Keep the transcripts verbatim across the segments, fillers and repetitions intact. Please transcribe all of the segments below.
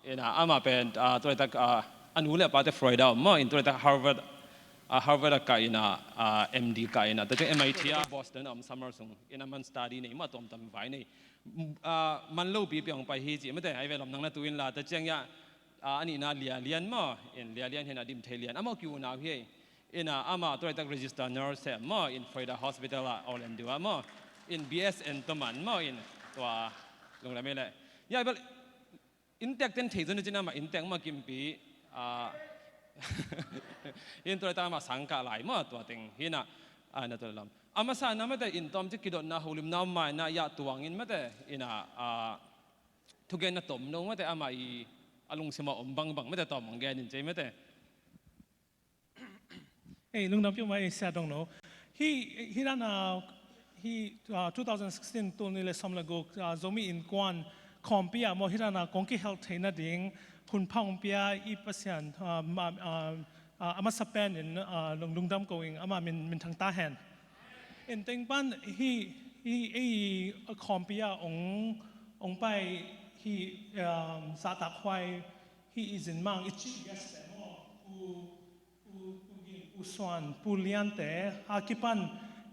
Ina ama pen, ah, tua laitak, ah, a nu le a pate Florida om maw, in tua laitak Harvard, ah, Harvard a kah ina, ah, M D kah ina, tua ciang M I T ah Boston a om summer sung ina man study nei maw, tuamtuam vai nei. Ah, man lopi piang pai hi ci mate, ai ve lom nang na tu in la, tua ciang ia, ah, a nihna Lia Lian maw, in Lia Lian hi na, dim thei Lian. Amau ki unau hi. Ina ama tua laitak register nurse maw, in Florida Hospital ah Orlando ah maw, in B S N tawh man maw, in tua lunglam hi le. Ia bel inntek ten thei zon cin ama inntek maw kimpi, ah, in tua laitak ama sangkah lai maw, tua teng hi na, ah, na tua lam. A masa na mate in tawm ci kidotna holimna om mai na ia tuang in mate ina, ah, thugen na tom no mate ama i a lungsim a om bangbang mate tawm ang gen in cei mate. Ei, lungdam piu mai sia dong no. Hi, hi dan a, hi, ah, two thousand sixteen tul ni le som le guk, ah, Zomi Innkuan khawmpi ah maw, hi dan a kong kihelp theihna ding hun pha ong pia i Pasian, ah, ma, ah, ah, a masa pen in, ah, lung, lungdam ko ing, ama min, min thang ta hen. In teng pan hi, hi, ei khawmpi ah ong, ong pai hi, um, zahtak huai hi i zinmang i chief guest te maw, Pu, Pu, Pu Gin, Pu Suan, Pu Lian te a kipan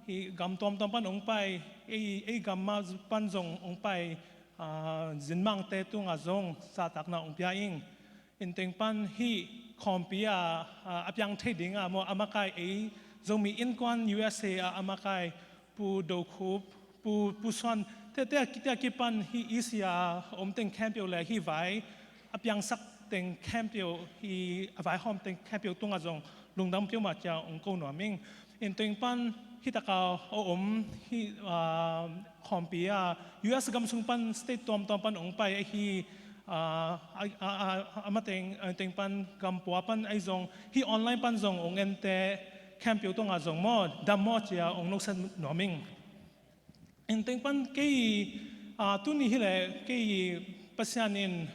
hi gam tuamtuam pan ong pai, ei, ei gam mah pan zong ong pai, ah, zinmangte tungah zong zahtakna ong pia ing. In teng pan hi khawmpi ah, ah, a piang thei ding ah maw, a makai ei Zomi Innkuan U S A ah a makai Pu Do Khup, Pu, Pu Suan te, te, te a kipan hi i sia om teng khempeuh le hi vai a piangsak teng khempeuh, hi a vaihawm teng khempeuh tungah zong lungdam piu mah cia ong ko nuam ing. In teng pan hi taka a om hi, ah, khawmpi ah U S gam sung pan state tuamtuam pan ong pai ahi, ah, a, a, a, a mateng, a teng pan gam pua pan ahi zong hi online pan zong ong ente khempeuh tungah zong maw, dam maw cia ong nuksan nuam ing. In teng pan kei, ah, tuni hi le kei Pasian in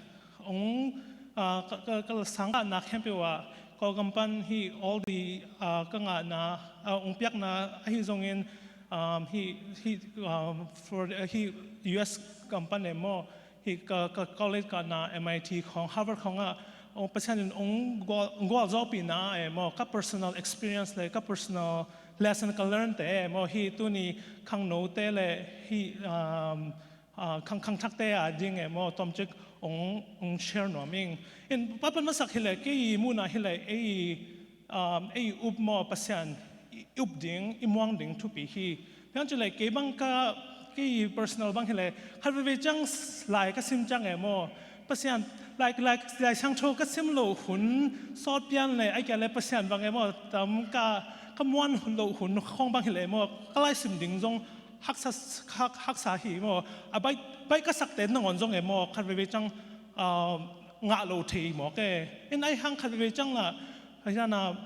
ong, ah, ka, ka, ka sangkahna khempeuh ah Kawlgam pan hi all the, ah, ka ngahna, ah, ong piakna ahi zongin, um, hi, hi, um, for, ah, hi U S gam pan e maw, hi ka, ka college kahna M I T khawng, Harvard khawng ah ong Pasian in ong gual, ong gualzawhpihna e maw, ka personal experience le ka personal lesson ka learn te e maw, hi tuni khangnote le hi, um, ah, khang, khangthakte a ding e maw, tawmcik ong, ong share nuam ing. In papan masak hi le kei muhna hi le ei, um, ei up maw Pasian i up ding, i muang ding thupi hi. Piang ci le kei bang ka, kei personal bang hi le khat veve ciang lai ka sim ciang e maw, Pasian lai, lai, Lai Siangtho ka sim loh hun sawt pian le ai kia le Pasian bang e maw, tam ka, ka muan loh hun khawng bang hi le maw, ka lai sim ding zong haksa, hak, haksa hi maw, a baih, baih ka sakte nangawn zong e maw, khat veve ciang, ah, ngah lo thei maw ke. In ai hang khat veve ciang la, ai hana,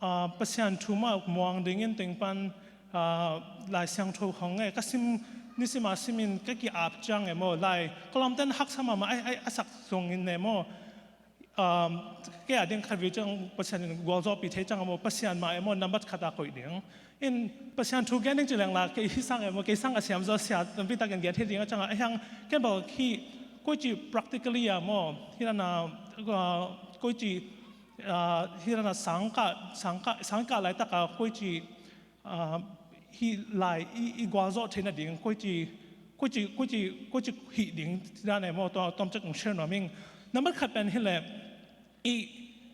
ah, Pasian thu mah muang dingin teng pan, ah, Lai Siangtho khawng e ka sim, nisim a simin ka ki-ap ciang e maw, lai ka lawmten haksa mahmah ai, ai a sak zongin e maw. Um, kei a ding khat vei ciang Pasian in gualzawhpih thei ciang a maw, Pasian mah e maw, nambat khat a koih ding. In Pasian thu gen ding ci leng la, kei hi sang e maw, kei sang a siam zaw sia tampi takin gen thei ding a ciang a, a hiang ken bal hi, koici practically a maw, hi dana, uh, koici, uh, hi dana sangkah, sangkah, sangkah laitak a koici, ah, hi lai i, i gualzawh theihna ding koici, koici, koici, koici hih ding dan e maw, tua tawmcik ong share nuam ing. Nambat khat pen hi le i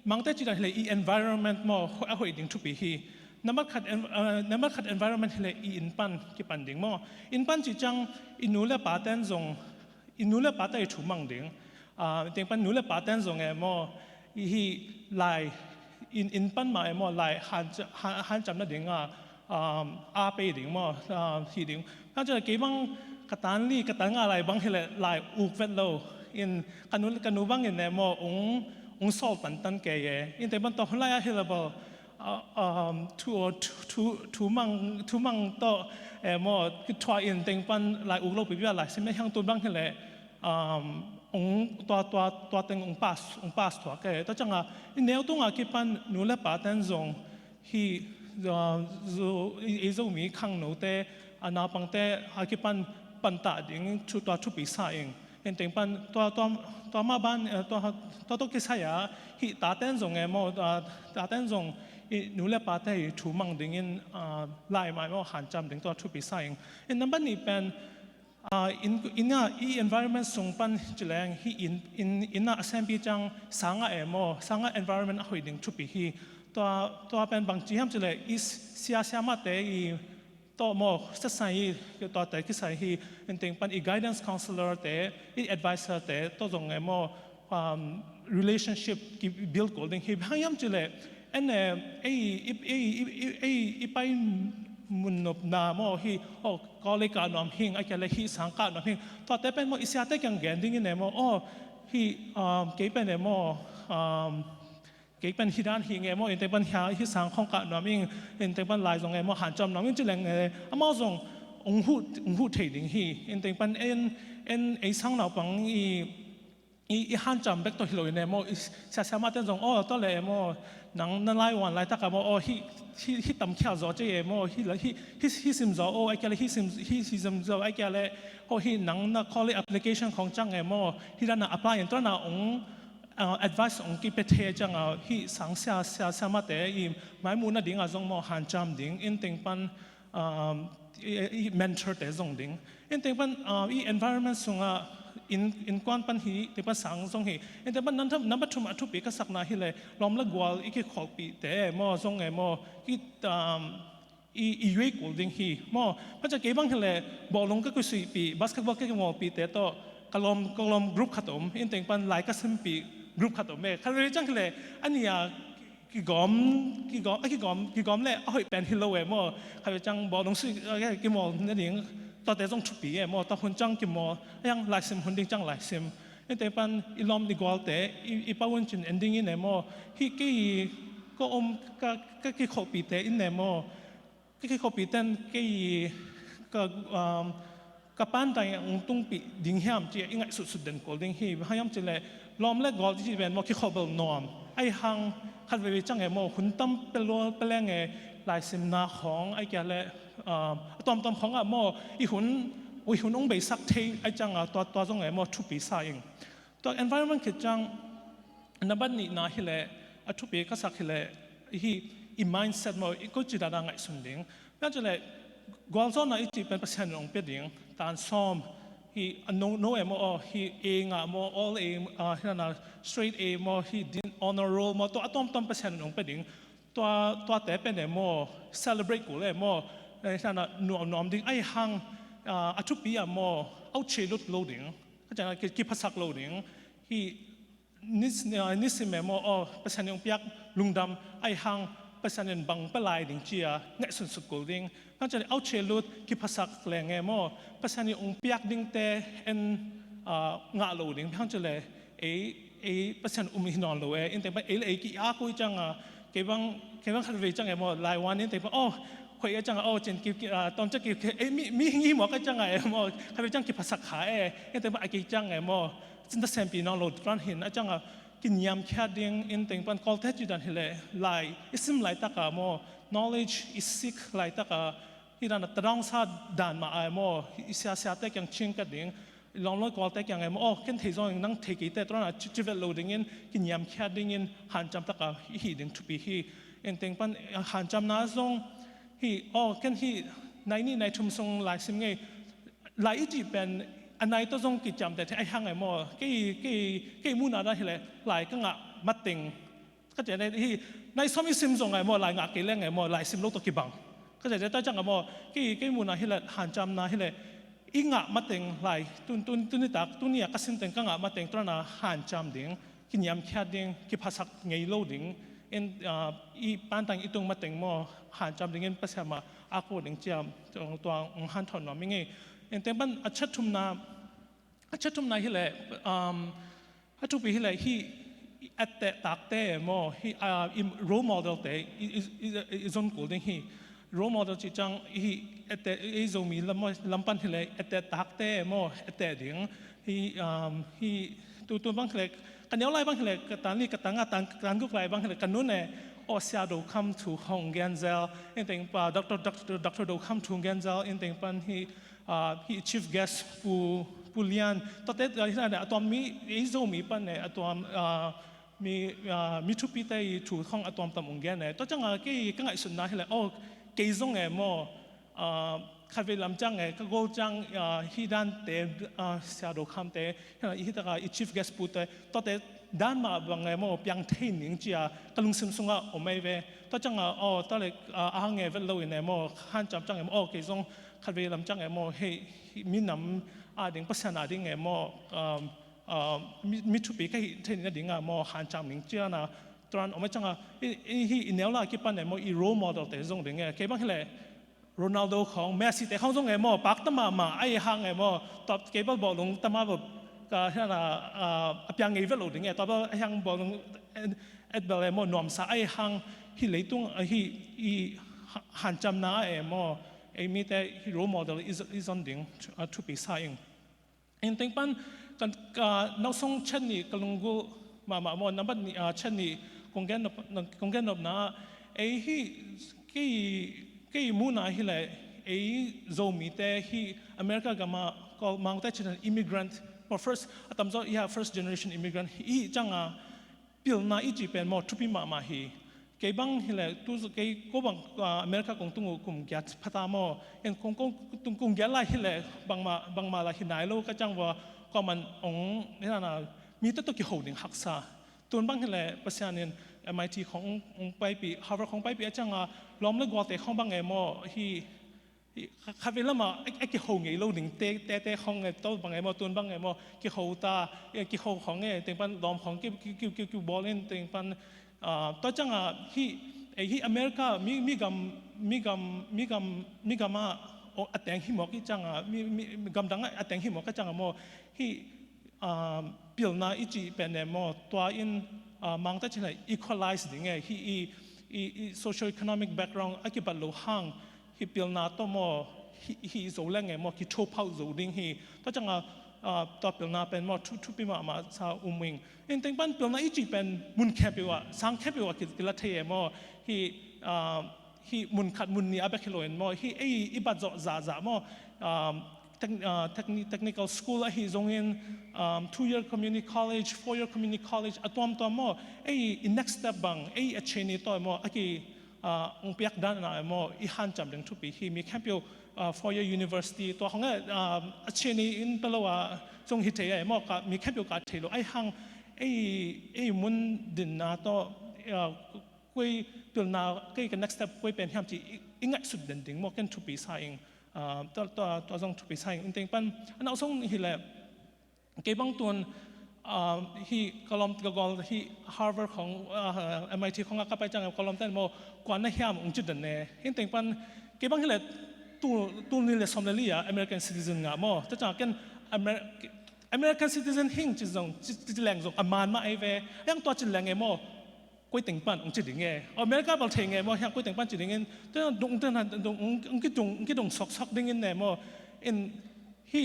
mangte ci dan hi le i environment maw, a hoih ding thupi hi. Nambat khat en-, ah, nambat khat environment hi le i inn pan kipan ding maw. Inn pan ci ciang i nu le pa ten zong i nu le pa te i thu mang ding. Ah, teng pan nu le pa ten zong e maw, i hi lai, inn, inn pan mah e maw, lai han, han, hanciamna ding a, um, a pei ding maw, ah, hi ding. Ka ci kei bang ka tan li, ka tan nga lai bang hi le lai uk vet lo. In ka nu, ka nu bang in e maw, ung, ung sawl pantan kei e. In teng pan tawh hun lai a hi le bal, ah, um, thu, thu, thu, thu mang, thu mang tawh, eh, maw, thuah in teng pan lai uk lo pipi a lai sim e hiang tun bang hi le, um, ung tua, tua, tua teng ung pass, ung pass thuak e. Tua ciang a, i neu tung a kipan nu le pa ten zong hi, uh, Zo, i, i Zomi khangnote, a naupangte a kipan pantah ding thu, tua thupi sa ing. Inteng pan tua, tua, tua mah ban, eh, tua, tua tawh kisai a hih taten zong e maw, ah, taten zong i nu le pate i thu mang dingin, ah, laimai maw hanciam ding tua thupi sa ing. In number nih pen, ah, in, inn ah i environment sung pan ci leng hih inn, inn, inn ah a sempi ciang sang ah e maw, sang ah environment a hoih ding thupi hi. Tua, tua pen bangci hiam ci leh i sia, siamahte i tawh maw, sasai hi, tuate kisai hi, inteng pan i guidance counselor te, i advisor te tawh zong e maw, um, relationship ki build kul ding hi. Bang hiam ci leh en e, ei, i, ei, i, i, ei, i pai mun nopna maw hi, oh, college kah nuam hing, a kia le hih sang kah nuam hing. Tuate pen maw i siate kiang gen dingin e maw, oh, hih, um, kei pen e maw, um, kei pen hih dan hi nge maw, inteng pan hih, hih sang khong kah nuam ing, inteng pan lai zong e maw hanciam nuam ing ci leng e, amau zong ong huh, ong huh thei ding hi. Inteng pan en, en ei sang naupang i, i, i hanciam bek tawh hi lo in e maw, i sia, siamahte zong, oh, tua le e maw, nang na lai wan laitak a maw, oh, hih, hih, hih tamkhia zaw ci e maw, hih, hih, hih, hih sim zaw, oh, a kia le hih sim, hih, hih sim zaw, a kia le, oh, hih nang na college application khong ciang e maw, hih dan a apply in tua na ong, uh, advice ong kipia thei ciang a, hih sang sia, sia, siamahte i maimuhna ding a zong maw hanciam ding, inteng pan, um, i, i mentor te zong ding. Inteng pan, uh, i environment sung ah inn, innkuan pan hi, teng pan sang zong hi. Inteng pan number, number thum a thupi ka sakna hi le, lawm le gual i kikholhpihte maw zong e maw, ki, um, i, i yuai kul ding hi maw. Bang ci a kei bang hi le, bawlung ka kisuihpih, basketball ka kimawlpihte tawh, ka lawm, ka lawm group khat om, inteng pan lai ka simpih group khat om e. Khat vei ciang hi le, a nih a kigawm, kigawm, a kigawm, kigawm le a hoih pen hi lo e maw. Khat vei ciang bawlung suih, eh, kimawl na ding, tuate zong thupi e maw, tua hun ciang kimawl, a hiang laisim hun ding ciang laisim. Inteng pan i lawm i gualte, i, i pau un cin en dingin e maw. Hih kei ka om, ka, ka kikholhpihte in e maw. Ka kikholhpihte in kei ka, um, ka pantai ong tungpih ding hiam ci a i ngaihsutsut den kul ding hi. Bang hiam ci le lawm le gual ci pen maw kikholh bel nuam. Ahi hang khat vei vei ciang e maw hun tam pia lua pia leng e laisimna khong a kia le, um, a tuamtuam khong ah maw i hun, i hun ong beisak thei a ciang a tua, tua zong e maw thupi sa ing. Tua environment khit ciang number nihna hi le, a thupi ka sak hi le, hih i mindset maw, i ko ci dan a ngaihsun ding. Bang ci le, gualzawhna i cih pen Pasian in ong pia ding, tan sawm, hih a no, no e maw, oh, hih A ngah maw, all A, ah, hih na straight A maw, hih din honor roll maw, tua a tuamtuam Pasian in ong pia ding. Tua, tuate pen e maw, celebrate kul e maw, eh, hih na nuamnuam ding, ahi hang, ah, a thupi a maw, auchia lut lo ding. Ka ciang a ki, kiphasak lo ding. Hih ni, ah, nisim e maw, oh, Pasian in ong piak lungdam, ahi hang Pasian in bang pia lai ding ci a ngaihsun sut kul ding. Bang ci le auchia lut kiphasak leng e maw, Pasian in ong piak dingte en, ah, ngah lo ding. Bang ci le ei, ei Pasian um hi nawn lo e, inteng pan ei le ei ki-ak uh ciang a, kei bang, kei bang khat vei ciang e maw, lai wan inteng pan, oh, khoih a ciang a, oh, cin ki, ki, ah, tawm ciang ki, ki, ei mi, mi hing hi mawk a ciang a e maw, khat vei ciang kiphasak kha e, inteng pan a kei ciang e maw, cin ta sempi nawn lo ran hin a ciang a, kiniamkhiat ding, inteng pan Kawlte ci dan hi le, lai i sim laitak a maw, knowledge i seek laitak a, hih dan a tadawngsa dan mah a e maw, i sia, siate kiang cingkat ding, i lawm le gualte kiang e maw, oh, ken thei zong nang thei keite tua na ci, ci vet lo dingin, kiniamkhiat dingin, hanciam tak a i hih ding thupi hi. Inteng pan, eh, hanciamna zong hih, oh, ken hih nai nih nai thum sung lai sim ngei, lai i cih pen a nai tawh zong kiciamteh thei ahi hang e maw, kei, kei, kei muhna dan hi le, lai ka ngah mateng ka cian e, hih nai sawm i sim zong e maw, lai ngah kei leng e maw, lai sim lo tawh kibang. Ka cian e, tua ciang e maw, kei, kei muhna hi le, hanciamna hi le, i ngah mateng lai, tun, tun, tuni tak, tuni a ka sim teng ka ngah mateng tua na hanciam ding, kiniamkhiat ding, kiphasak ngei lo ding, in, ah, i pantang i tung mateng maw, hanciam dingin Pasian mah a ko ding ci a, tua, tua ong hanthawn nuam ing e. Inteng pan a ciat thumna, a ciat thumna hi le, um, a thupi hi le, hih i etteh takte maw, hih, ah, i role model te i, i, i, i zon kul ding hi. Role model cih ciang hih etteh, i Zomi lam, lam pan hi le, etteh takte maw, etteh ding. Hih, um, hih tu, tu bang hi le, ka neu lai bang hi le, ka tan li, ka tan nga, tan, tan guk lai bang hi le, ka nun e, aw Sia Do Kham thu hong gen zel, inteng pa, Doctor, Doctor, Doctor Do Kham thu gen zel, inteng pan hih, ah, hih chief guest Pu, Pu Lian, tuate, ah, hi na, a tuam mi, ei Zomi pan ne, a tuam, ah, mi, ah, mi thupite i thu khong a tuamtuam ong gen ne. Tua ciang a kei ka ngaihsutna hi le, oh, kei zong e maw, ah, khatvei lam ciang e, ka gol ciang, ah, hi dante, ah, Sia Do Kham te, hi na, i hi taka i chief guest pute, tuate dan mah bang e maw, piang thei ning cia, ka lungsim sungah om ei ve. Tua ciang a, oh, tua le, ah, a hang e vet lo in e maw, hanciam ciang e maw, oh, kei zong khatvei lam ciang e maw, hei, hi, minam a ding, Pasian a ding e maw, um, ah, mi, mi thupi ka hih theih nading a maw, hanciam ning cian a, tuan om a ciang a, i, i, hi, i neu la kipan e maw, i role model te zong ding e. Kei bang hi le, Ronaldo khong, Messi te khong zong e maw, pakta mahmah, a i hang e maw, tua kei bel bawlung tama bel, ka hian a, ah, a piang ngei vet lo ding e, tua bel a hiang bawlung et, et bel e maw, nuamsa a i hang, hi leitung, ah, hi, i ha-, hanciamna e maw, ei mite hi role model i z-, i zon ding, thu-, ah, thupi sa ing. Inteng pan kan, ka, nausong chet nih ka lunggulh mahmah maw, nambat nih, ah, chet nih kong gen nop, kong gen nopna ah, ei hi, kei, kei muhna hi le, ei Zomite hi America gam ah, Kawl Mangte chin immigrant, maw, first, a tamzaw, yeah, first generation immigrant hi ciang a, pilna i cih pen maw, thupi mahmah hi. Kei bang hi le, tu kei ko bang, ah, America kong tung uh kum giat phata maw, en kong, kong, tung kum giat lai hi le, bangmah, bangmah lai hi nai lo ka ciang vua, kua man ong, hi na, mite tawh kiho ding haksa. Tun bang hi le, Pasian in M I T khong ong, ong paipih, Harvard khong paipih a ciang a, lawm le gualte khong bang e maw, hi, hi, kha-, khatvei lam ah, a, a kiho ngei lo ding, te, te, te khong e, to bang e maw, tun bang e maw, kiho ta, e, kiho khong e, teng pan lawm khong ki, ki, ki, ki, ki bawl in, teng pan, ah, tua ciang a, hi, ei hi America, mi, mi gam, mi gam, mi gam, mi gam ah, oh, a teng hi mawk i ciang a, mi, mi, mi gamdang ah a teng hi mawk a ciang a maw, hi, ah, pilna i cih pen e maw, tua in, ah, Mangte chin a equalize ding e, hi i, i, i socio-economic background a kibat lo hang, hi pilna tawh maw, hi, hi zo leng e maw, kithuphauh zo ding hi. Tua ciang a, ah, tua pilna pen maw, thu, thupi mahmah sa um ing. Inteng pan pilna i cih pen mun khempeuh ah, sang khempeuh ah ki, kila thei e maw, hi, ah, hi mun khat mun nih a bek hi lo in maw, hi ei i bat zawh zahzah maw, um, tech-, uh, techni-, technical school ahi zongin, um, two year community college, four year community college, a tuamtuam maw, ei i next step bang, ei a cheni tawh maw, a ki, uh, ong piak dan a maw, i hanciam ding thupi hi, mi khempeuh, uh, four year university, tua hong e, um, a cheni in pelo a zong hi thei a maw, ka, mi khempeuh ka thei lo, ei hang, ei, ei mun dinna tawh, uh, koi pilna, kei ka next step koi pen hiam ci i, i ngaihsut den ding maw, ken thupi sa ing, ah, tua, tua, tua zong thupi sa ing. Inteng pan, a nausong hi le, kei bang tun, ah, hi ka lawm ka gawl hi Harvard khong, ah, M I T khong a ka pai ciang ka lawmte maw, kua na hiam ong ci den ne. Inteng pan, kei bang hi le, tu, tu ni le sawm le li a American citizen ngah maw. Tua ciang ken Amer-, American citizen hing ci zong, ci, ci leng zong, a man mah ei ve. Yang tua ci leng e maw. Koi teng pan ong ci ding e. America bal thei nge maw, hiang koi teng pan ci ding in, tena dung, tena dung, ong, ong kidung, ong kidung sok sok ding in ne maw. In hi,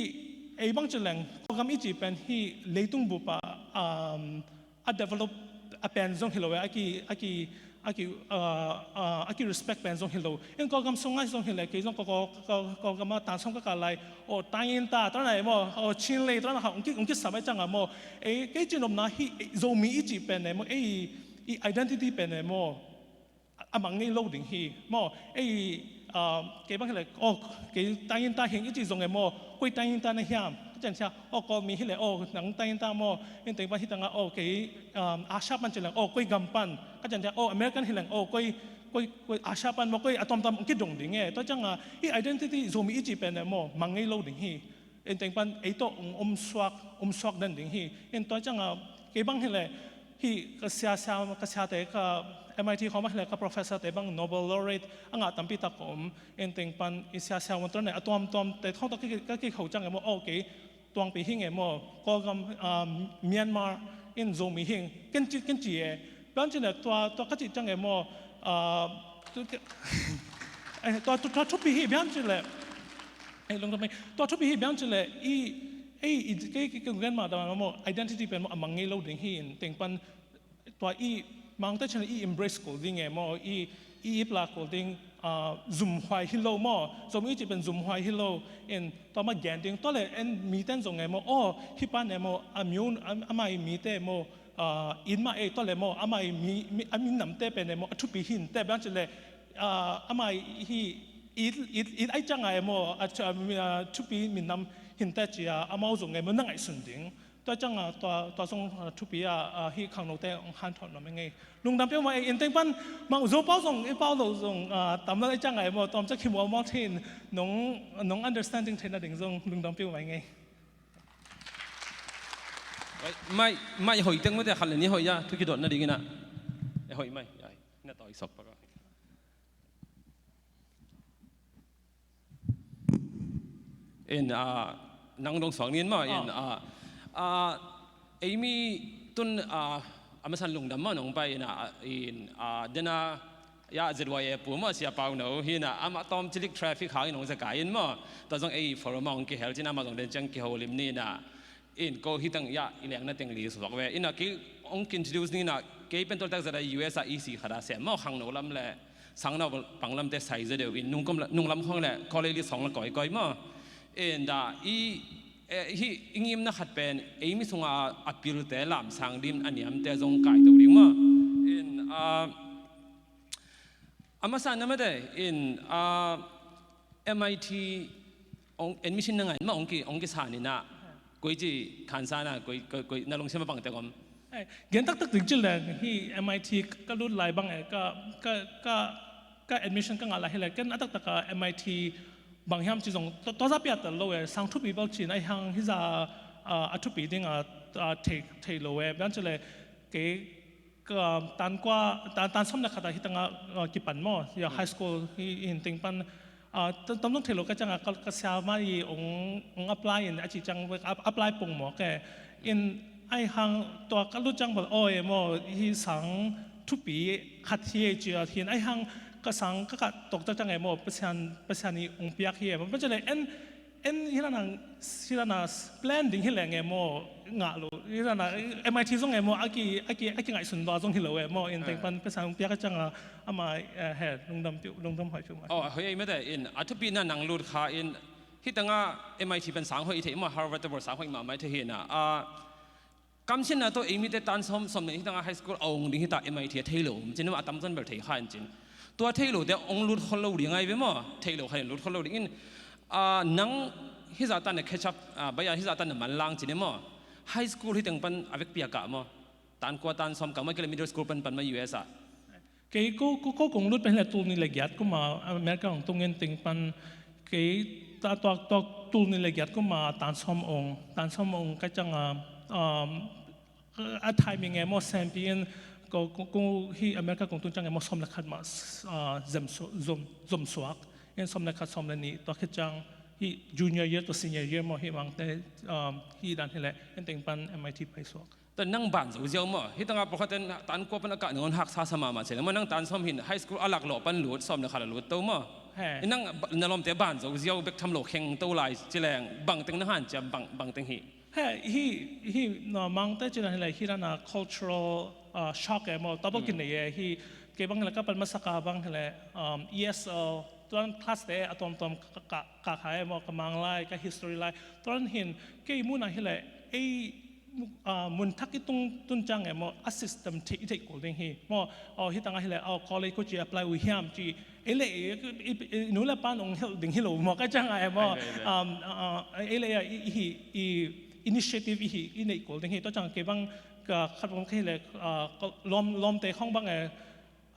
ei bang ci leng, Kawlgam i ci pen hi leitung bup a, um, a develop a pen zong hi lo e, a ki, a ki, a ki, uh, uh, a ki respect pen zong hi lo. In Kawlgam sung ngai zong hi le, kei zong Kawl, Kawl, Kawl, Kawlgam a tan song ka ka lai, o, Tangin ta, ta nai maw, o, Chin lei, ta na ha, ong ki, ong ki sa mai ciang a maw. Ei, kei ci nopna hi, ei, Zomi i ci pen ne maw, ei, i identity pen e maw, a mang ngei lo ding hi maw. Ei, ah, kei bang hi le, oh, kei Tangin ta hing i ci zong e maw, koi Tangin ta na hiam, ka cian cia, oh, Kawlmi hi le, oh, nang Tangin ta maw, in teng pan hi tang a, oh, kei, um, Asia pan ci leng, oh, koi gam pan, ka cian cia, oh, American hi leng, oh, koi, koi, koi Asia pan maw, koi a tuamtuam ong kidong ding e. Tua ciang a, i identity Zomi i ci pen e maw, mang ngei lo ding hi. Inteng pan ei tawh ong om suak, om suak den ding hi. In tua ciang a, kei bang hi le, hi ka sia sia, ka siate, ka M I T khong bang hi le, ka professor te bang Nobel laureate a ngah tampi tak om. Inteng pan i sia sia wan tua ne, a tuamtuam te khong tawh ka ki, ka ki kho ciang e maw, okay, tuangpi hing e maw, Kawlgam, ah, Myanmar in Zomi hing, ken ci, ken ci e. Biang ci le tua, tua ka ci ciang e maw, ah, tu ke, eh, tua, tua, tua thupi hi biang ci le. Ei, lungdam ei. Tua thupi hi biang ci le, i, ei, i, kei, kei, kei gen mah dan maw, identity pen maw, a mang ngei lo ding hi in, teng pan, tua i, Mangte chin i embrace kul ding e maw, i, i ip la kul ding, ah, zumhuai hi lo maw, Zomi cih pen zumhuai hi lo in tua mah gen ding. Tua leh en mite in zong e maw, aw, hih pa in e maw, a myo, a, amah i mite e maw, ah, it mah ei, tua leh maw, amah i mi, mi, a minamte pen e maw, a thupi hi inteh, bang ci leh, ah, amah i hih it, it, it ai ciangah e maw, a thu-, a mi, a thupi minam hi inteh ci-a amau zong e maw na ngaihsun ding. Tua ciangah tua, tua zong, ah, thupi a, ah, hih khangnote hong hanthawn nuam ing ei. Lungdam peuhmah ei. Innteeng pan mah Zo pau zong, i pau lo zong, ah, tam lo ei ciangah e maw, tawmcik hi mualmual thei in nong, nong understanding theihna ding zong lungdam peuhmah ing ei. Mai, mai hoih teng mate khat le ni hoih a, thu kidotna dingin ah. E hoih mai, ai, na tawi sok pak a. In, ah, nang dong suak nin maw, in, ah, ah, eimi tun, ah, a masan lungdam maw nong pai in, ah, in, ah, dena, ya, Z Y A pu maw, Sia Pau No, hi na, amah tawm cilik traffic hang in hong zekai in maw, tua zong ei forum ah hong kihel cin amah zong den ciang kiholim ni na, in ko hi tang ya, i lengna teng li suak ve. In a kei hong ki-introduce ni na, kei pen toltak zat a U S a E C khat a sem maw, khangno lam le sangnau pang lamte sai zaw deuh in, nungkom la, nunglam khong le college li sawng la kawikawi maw. In da, i, eh, hih i ngimna khat pen, eimi sunga a pilte lamsang dim a niamte zong kaito ding maw. In, ah, a masa na mate, in, ah, M I T ong, admission na ngai in mah ong ki, ong kisa ni na. Koici khansa na, koi, koi, koi, na lungsim a bangte om. Eh, gen taktak ding ci leng, hih M I T ka lut lai bang e, ka, ka, ka, ka admission ka ngah lai hi leh, ken a taktak a M I T bang hiam ci zong, tua, tua za pia tel lo e, sang thupi bel cin, ahi hang hih za, ah, a thupi ding a, ah, thei, thei lo e, bang ci leh, kei, ka tan kua, tan, tan sawm le khat a hi tang a, ah, kipan maw, ya, high school hi, hi in teng pan, ah, tam, tam zong thei lo ka ciang a, ka, ka sia mah i ong, ong apply in, a ci ciang, ap-, apply pong maw ke. In ahi hang tua ka lut ciang bel, aw e maw, hih sang thupi khat hi e ci a, hi in ahi hang ka sang ka kah tawk ciang e maw, Pasian, Pasian i ong piak hi e maw. Pasian le en, en hi dan a, hi dan a plan ding hi leng e maw, ngah lo. Hi dan a M I T zong e maw, a ki, a ki, a kingaihsun lua zong hi lo e maw, in teng pan Pasian ong piak a ciang a, amah, eh, he, lungdam piu, lungdam hoih piu mah. Oh, hoih ei mate in, a thupi na nang lut kha in, hi tang a M I T pen sang hoih thei maw, Harvard te bel sang hoih mahmah thei hi na. Ah, kamsinna tawh eimite tan sawm, sawm le nih hi tang a high school a ong ding hi ta, M I T a thei lo, cin a tam zan bel thei kha in cin. Tua thei lote ong lut khol lo ding ai ve maw, thei lo kha in lut khol lo ding in, ah, nang hi za tan a catch up, ah, bai a hi za tan a manlang cin e maw. High school hi teng pan a vekpi a kah maw. Tan kua tan sawm kah maw, kei le middle school pan pan maw U S a. Kei ko, ko, ko kong lut pen hi leh tul nih le giat kum a America ong tung in teng pan kei ta tuak, tuak tul nih le giat kum a tan sawm ong, tan sawm ong ka ciang a, um, a timing e maw sempi in ko, ko, ko hi America kong tung ciang e maw sawm le khat mah, ah, zem su-, zom, zom suak. In sawm le khat sawm le nih tua khit ciang hi junior year to senior year maw hi mangte, um, hi dan hi leh in teng pan M I T pai suak. Tua nang ban zo ziau maw? Hi tang a pawlkhat ten tan kua pan a kah nangawn haksa sa mahmah ci leng maw, nang tan sawm hi in high school a lak lawh pan lut, sawm le khat a lut to maw? He. Nang ba-, na lawmte ban zo ziau bek tham lo kheng to lai ci leng, bang teng na hanciam, bang, bang teng hi? He, hi, hi, no, mangte ci dan hi leh, hi dan a cultural, uh, shock e maw, tua bang kinei e, hi, kei bang hi leh ka pan masak a bang hi leh, um, E S L, tuan class te a tuamtuam ka, ka, ka kha e maw, ka mang lai, ka history lai, tuan hi in, kei mun a hi leh, ei, ah, mun thak i tung tun ciang e maw, a system thei, i theih kul ding hi maw. Aw, hi tang a hi leh, aw, college ko ci apply uh hiam ci, ei le, i, i, i nu le pa in ong help ding hi lo maw, ka ciang a e maw. Ai, ai, ai. Um, ah, ah, ei le, i, i, i initiative i hi, i neih kul ding hi, tua ciang kei bang ka khat bang ka hi leh, ah, ka lawm, lawmte khong bang e,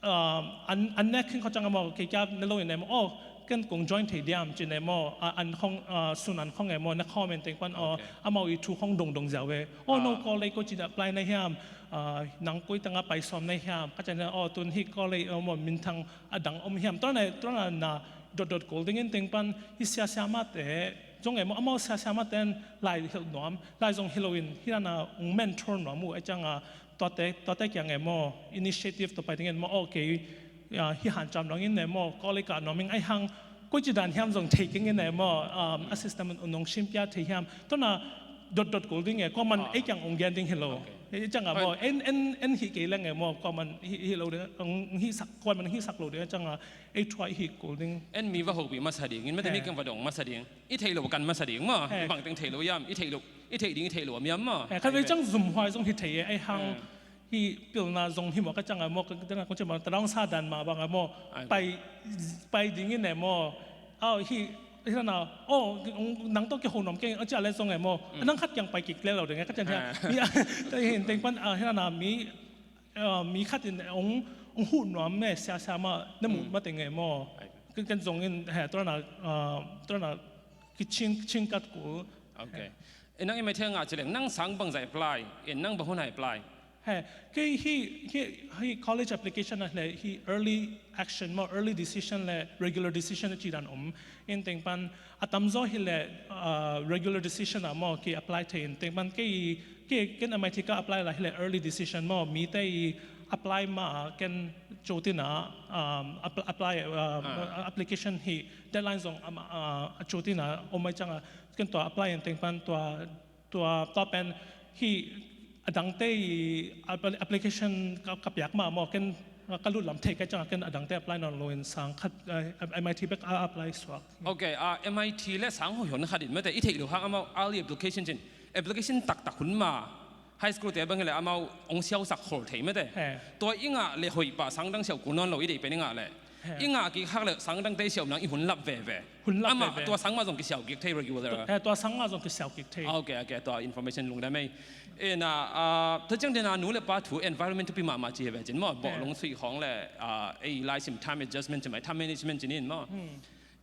ah, an, an nek khin kho ciang e maw, kei kia ne lo in e maw, aw, ken kong join thei diam ci in e maw, ah, an khong, ah, sun an khong e maw, ne khawm in teng pan, aw, amau i thu khong dongdong ziau e. Aw, no college ko ci apply na hiam, ah, nang koi tang a pai sawm na hiam, ka ciang e, aw, tun hi college, aw, maw, minthang a dang om hiam, tua na, tua na na dotdot kul ding in teng pan, hi siasia mahte zong e maw, amau siasia mahte in lai hilh nuam, lai zong hi lo in, hi dan a ong mentor nuam uh, a ciang a, tuate, tuate kiang e maw, initiative tawh pai ding in maw, okay, ah, hi hanciam dong in e maw, college kah nuam ing, ahi hang, koici dan hiam zong thei keng in e maw, um, a system un nong simpia thei hiam, tua na dotdot kul ding e, kua man ei kiang ong gen ding hi lo. Okay. Ei ciang a maw, en, en, en hih kei leng e maw, kuaman hih, hih lo ding, hih sak, kuaman hih sak lo ding, ciang a ei thuah i hih kul ding. En mi va hopih masa ding, in mate mi keng va dong masa ding. I theih lo kan masa ding maw, bang teng theih lo hiam, i theih lo, i theih ding i theih lo hiam maw. Khat vei ciang zumhuai zong hi thei e, ei hang hih pilna zong hi maw, ka ciang a maw, ka ciang a kong ci maw, tadawng sa dan mah bang a maw, pai, pai ding in e maw. Aw, hih, hih na, aw, nang tawh kiho nuam keng, a ci a le zong e maw. Nang khat kiang pai kik le lo ding e, ka ciang hiam. Hih in teng pan, hih na mi, mi khat in ong, ong huh nuam e, sia sia mah, na muh mah teng e maw. Ken, ken zong in, he, tua na, tua na, kicing, kicing kat kul. Ok. E nang i mai thei ngah ci leng, nang sang bangzah apply, in nang bang hun a apply. He, kei hih, hih, hih college application a le, hih early action maw, early decision le regular decision a ci dan om. In teng pan a tamzaw hi le, regular decision a maw, kei apply thei in teng pan kei, kei ken M I T ka apply la hi le early decision maw, mite i apply ma a ken cotina, apply, application hi deadline zong a cotina om mai ciang a ken tua apply in teng pan tua tua, tua pen hih a dangte i application ka, ka piak mah maw, ken ka lut lam thei ka ciang a ken a dangte apply nawn lo in sang khat, M I T bek a apply suak. Ok, M I T le sang hoih hon khat in mate i theih lo hang amau early application cin. Application taktak hun ma high school te bang hi le amau ong siausak khol thei mate. Tua i ngah le hoih pah sang dang siau kul nawn lo i deih pen i ngah le. I ngah kik hak le sang dangte i siau nang i hun lap veve. Hun lap veve. Tua sang mah zong kisiau kik thei regular. Tua sang mah zong kisiau kik thei. Ok, ok, tua information lungdam ei. Ina, tua ciang dena nu le pa thu environment thupi mahmah ci hi ve cin maw. Bawh lung suih khawng le, ei laisim time adjustment ci mai, time management ci nin maw.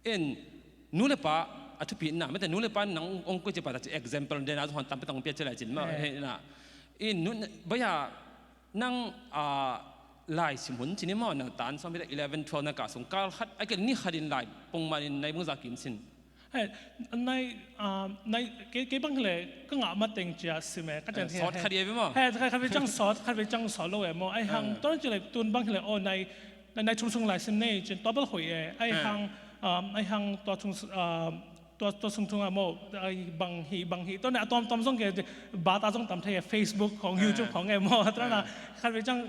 In nu le pa a thupi na mate nu le pa nang ong koi ci pa ta ci example dena zong hon tam pe tong pia ci lai cin maw. Ina, in nu, baya, nang, laisim hun cin i maw, na tan sawm hi ta eleven, twelve na kah sung kal khat a kel ni khat in lai pongman in nai bungza kim sin. He, nai, nai, kei, kei bang hi le ka ngah mateng cia sim e, ka cian hi. Sawt khat i e ve maw. He, khat vei ciang sawt, khat vei ciang sawt lo e maw. Ai hang, tuan ci le tun bang hi le, aw, nai, nai thum sung laisim nei cin, tua bel hoih e. Ai hang, ai hang tua thum, tua, tua sung thung a maw, bang hi, bang hi. Tua ne a tuamtuam zong ke, bata zong tam thei, Facebook khong, YouTube khong e maw. Tua na, khat vei ciang,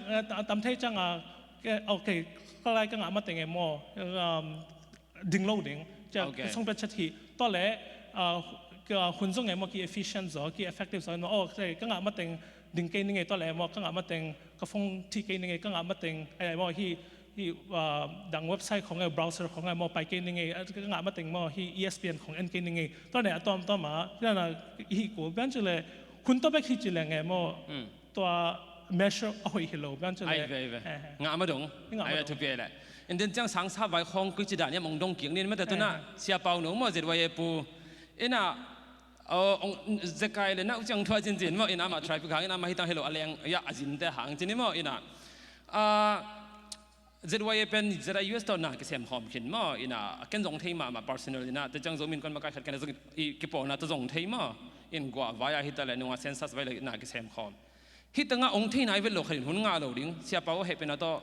tam thei ciang a, ok, ka lai ka ngah mateng e maw. Ding lo ding. Cia, song pet chat hi. Tua le, hun zong e maw ki efficient zaw, ki effective zaw e maw. Ok, ka ngah mateng ding kei ning e tua le maw, ka ngah mateng ka phone thi kei ning e, ka ngah mateng, ai maw hi, hi, dang website khong e, browser khong e maw, pai kei ning e, ka ngah mateng maw hi E S P N khong en kei ning e. Tua ne a tuamtuam a, tua na hi ko, bian ci le, hun tua bek hi ci le nge maw, tua measure a hoih hi lo, bian ci le. Ai ve, ai ve. Ngah ma dong. Ngah ma dong. Ai ve thupi le. And then ciang sang sa vai khong kui ci dan yam ong dong kiang nin mate tua na, Sia Pau no maw Z Y A pu. Ina, Aw, ong, zekai le nau ciang thua cincin maw, ina amah traffic hang, ina amah hitang hilo a leng, ya, a zinte hang cin i maw, ina. Z Y A pen Z I U S tawh na kisem khawm khin maw, ina, a ken zong thei mahmah personal ina, te ciang Zomi Innkuan makai khat ken a zong i kipawlna tawh zong thei maw, in gua vai a hita le nunga census vai le na kisem khawm. Hitanga ong thei nai vet lo khat in hun ngah lo ding, Sia Pau a heh pen a tawh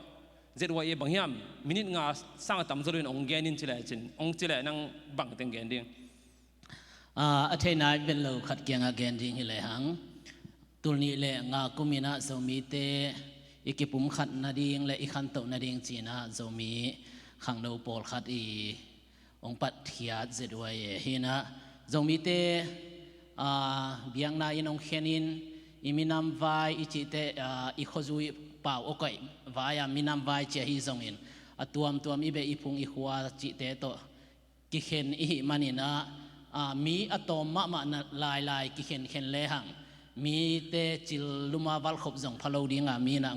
Z Y A bang hiam, minute nga sang a tam zo lo in ong gen in ci le cin, ong ci le nang bang teng gen ding. A, a thei nai vet lo khat kiangah gen ding hi lehang, tul nih le nga kum inah Zomite i kipumkhat nading le i khantoh nading cinah Zomi khangno pawlkhat i hong patkhiat Z Y A hinah Zomite, a, biakna in hong khenin i minam vai i cihte, a, i khuazui pau awkaih vai-a minam vai cia hi zongin a tuamtuam i beh i phung i khua cihte tawh kikhen i hih maninah, a, mi a tawm mahmah na lailai kikhenkhen lehang mite cil luma valkhop zong pha lo dinga minah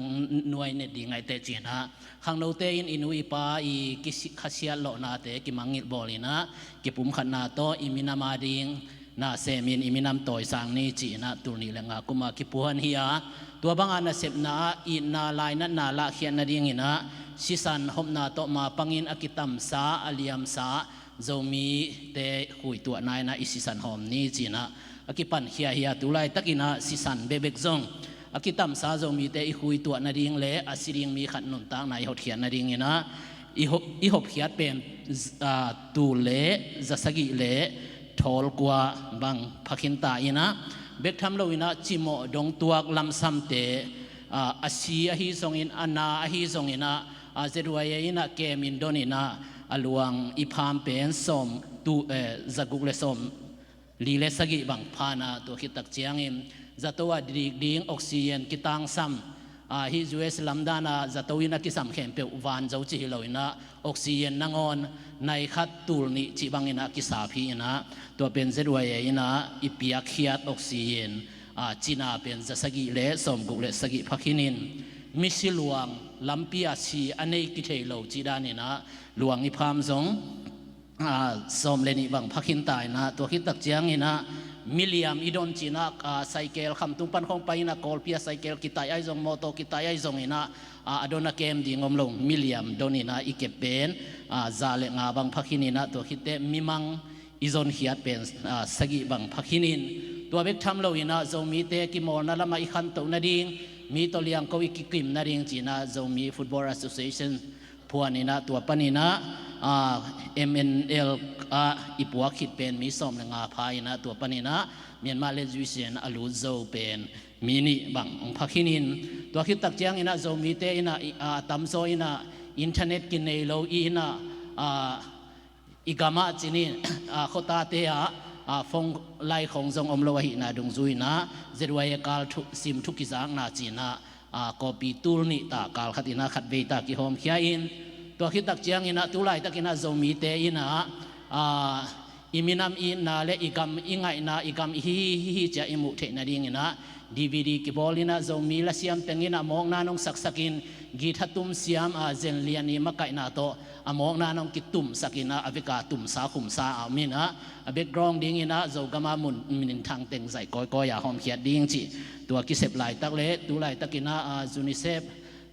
nuai net ding ngaite cinah khangnote in i nu i pa i kisi-, khasiat lawhnate kimangngilh bawlinah kipumkhatna tawh i minam ading na semin i minam tawisang ni cinah tul nih le nga kuma kipuan hi a, tua banga nasepna ah itna lainatna lahkhiat nadinginah sisan hopna tawh mapangin a kitamsa a liamsa Zomite khuituahna inah i sisan hawm ni cinah a kipankhia hi a, tu laitakinah sisan bekbek zong a kitamsa Zomite i khuituah nading le a si ding mi khat nuntakna i hotkhiat nadinginah i hop, i hopkhiat pen, a, tul le zasagih le thawl kua bang phakhinta inah bek tham lo in ah cimawh dongtuak lamsamte, ah, a si ahi zongin, a na ahi zongin ah, ah, Z Y A in ah kem in don in ah, a luang i pham pen sawm tu, eh, zaguk le sawm li le sagih bang pha in ah, tua khit tak ciangin zato a dik ding oxygen kitangsam, ah, hih U S lamdan a zato in a kisam khempeuh van zo ci hi lo in ah, oxygen nangawn nai khat tul nih cih bang in ah kisap hi in ah, tua pen Z Y A in ah i piakkhiat oxygen, ah, cina pen za sagih le sawm guk le sagih pha khin in, misi luang lampi a si a nei kithei lo cih dan in ah luang i pham zong, ah, sawm le nih bang pha khin ta in ah, tua khit tak ciangin ah miliam i don ci in ah, ah, cycle khamtung pan khawng pai in ah, Kawlpi a cycle kitaih ahi zong, mawtaw kitaih ahi zong in ah, ah, a don a kem ding om lo, miliam don in ah i kep pen, ah, za le nga bang pha khin in ah, tua khit teh mimang i zonkhiat pen, ah, sagih bang pha khin in, tua bek tham lo in ah Zomite kimawlna lam ah i khantoh nading, mi tawh liangko i kikim nading ci in ah Zomi Football Association phuan in ah, tua pan in ah, ah, M N L ah i puak khit pen mi sawm le nga pha in ah, tua pan in ah Myanmar Legend a lut zo pen mi nih bang hong pha khin in, tua khit tak ciangin ah Zomite in ah, i, ah, tamzaw in ah internet kinei lo i in ah, ah, i gam ah ci ni, ah, khuatate ah, ah, phone line khawng zong om lo ahihna dungzui in ah, Z Y A kal thu, sim thu kizakna ci in ah, ah, copy tul nih ta kal khat in ah khatvei ta kihawmkhia in, tua khit tak ciangin ah tu laitak in ah Zomite in ah, ah, i minam i itna le i gam i ngaihna, i gam i hi hi hi hi ci a i muh theih nading in ah D V D kibawl in ah, Zomi lasiam teng in ah a mawkna nong saksak in, guitar tum siam, ah, Zen Lian i makaihna tawh a mawkna nong kitumsak in ah, a vek a tumsa khumsa a om in ah, a background ding in ah Zogam a mun minthang teng zaih kawikawi a hawmkhiat ding cih, tua kisep laitak le tu laitak in ah, ah, UNICEF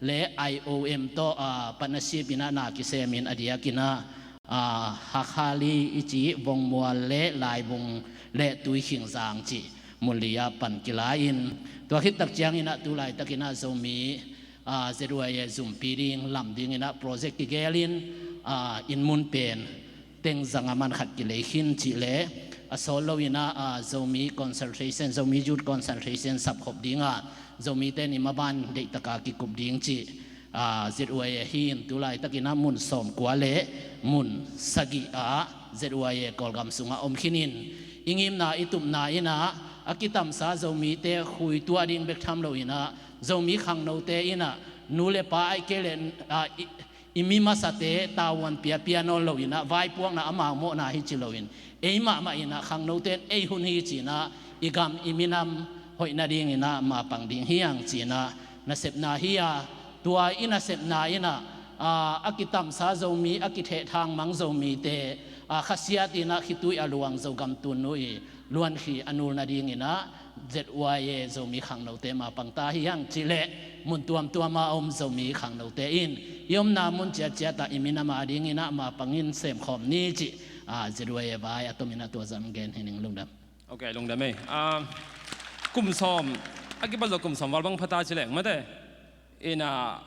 le I O M tawh, ah, partnership in ah na kisem in, a diak in ah, ah, Hakha Valley i ci Vongmual le Laibung le Tuikhingzang cih mun li ah pan kila in, tua khit tak ciangin ah tu laitak in ah Zomi, ah, Z Y A zumpi ding lam ding in ah project kigel in, ah, inn mun pen teng zanga man khat kilei khin cih le, a sawt lo in ah, ah, Zomi concentration, Zomi Youth Concentration sapkhop ding ah, Zomite in i maban deihtak a kikup ding cih, ah, Z Y A hi in tu laitak in ah mun sawmkua le mun sagih ah Z Y A Kawlgam sung ah om khin in, i ngimna i tupna in ah a kitamsa Zomite khuituah ding bek tham lo in ah, Zomi khangnote in ah nu le pa ahih kei leh, ah, i, i mi masate tavuan piapia nawn lo in ah, vaipuakna amau mawhna hi ci lo in, ei mahmah in ah khangnote in ei hun hi ci in ah, i gam i minam hoih nading in ah mapang ding hi hang ci in ah nasepna hi a, tua i nasepna in ah, ah, a kitamsa Zomi, a kithehthang mang Zomite, ah, khasiat in ah khitui a luang Zogam tunnu i luankhi a nul nading in ah Z Y A Zomi khangnote mapang ta hi hang cih leh, mun tuamtuam a om Zomi khangnote in i omna mun ciatciat ah i minam a ding in ah mapang in semkhawm ni cih, ah, Z Y A vai a tom in ah tua zah gen hi ning. Lungdam. Ok, lungdam ei. Ah, kum sawm, a kipat zawh kum sawm val bang pha ta ci leng mate. In ah,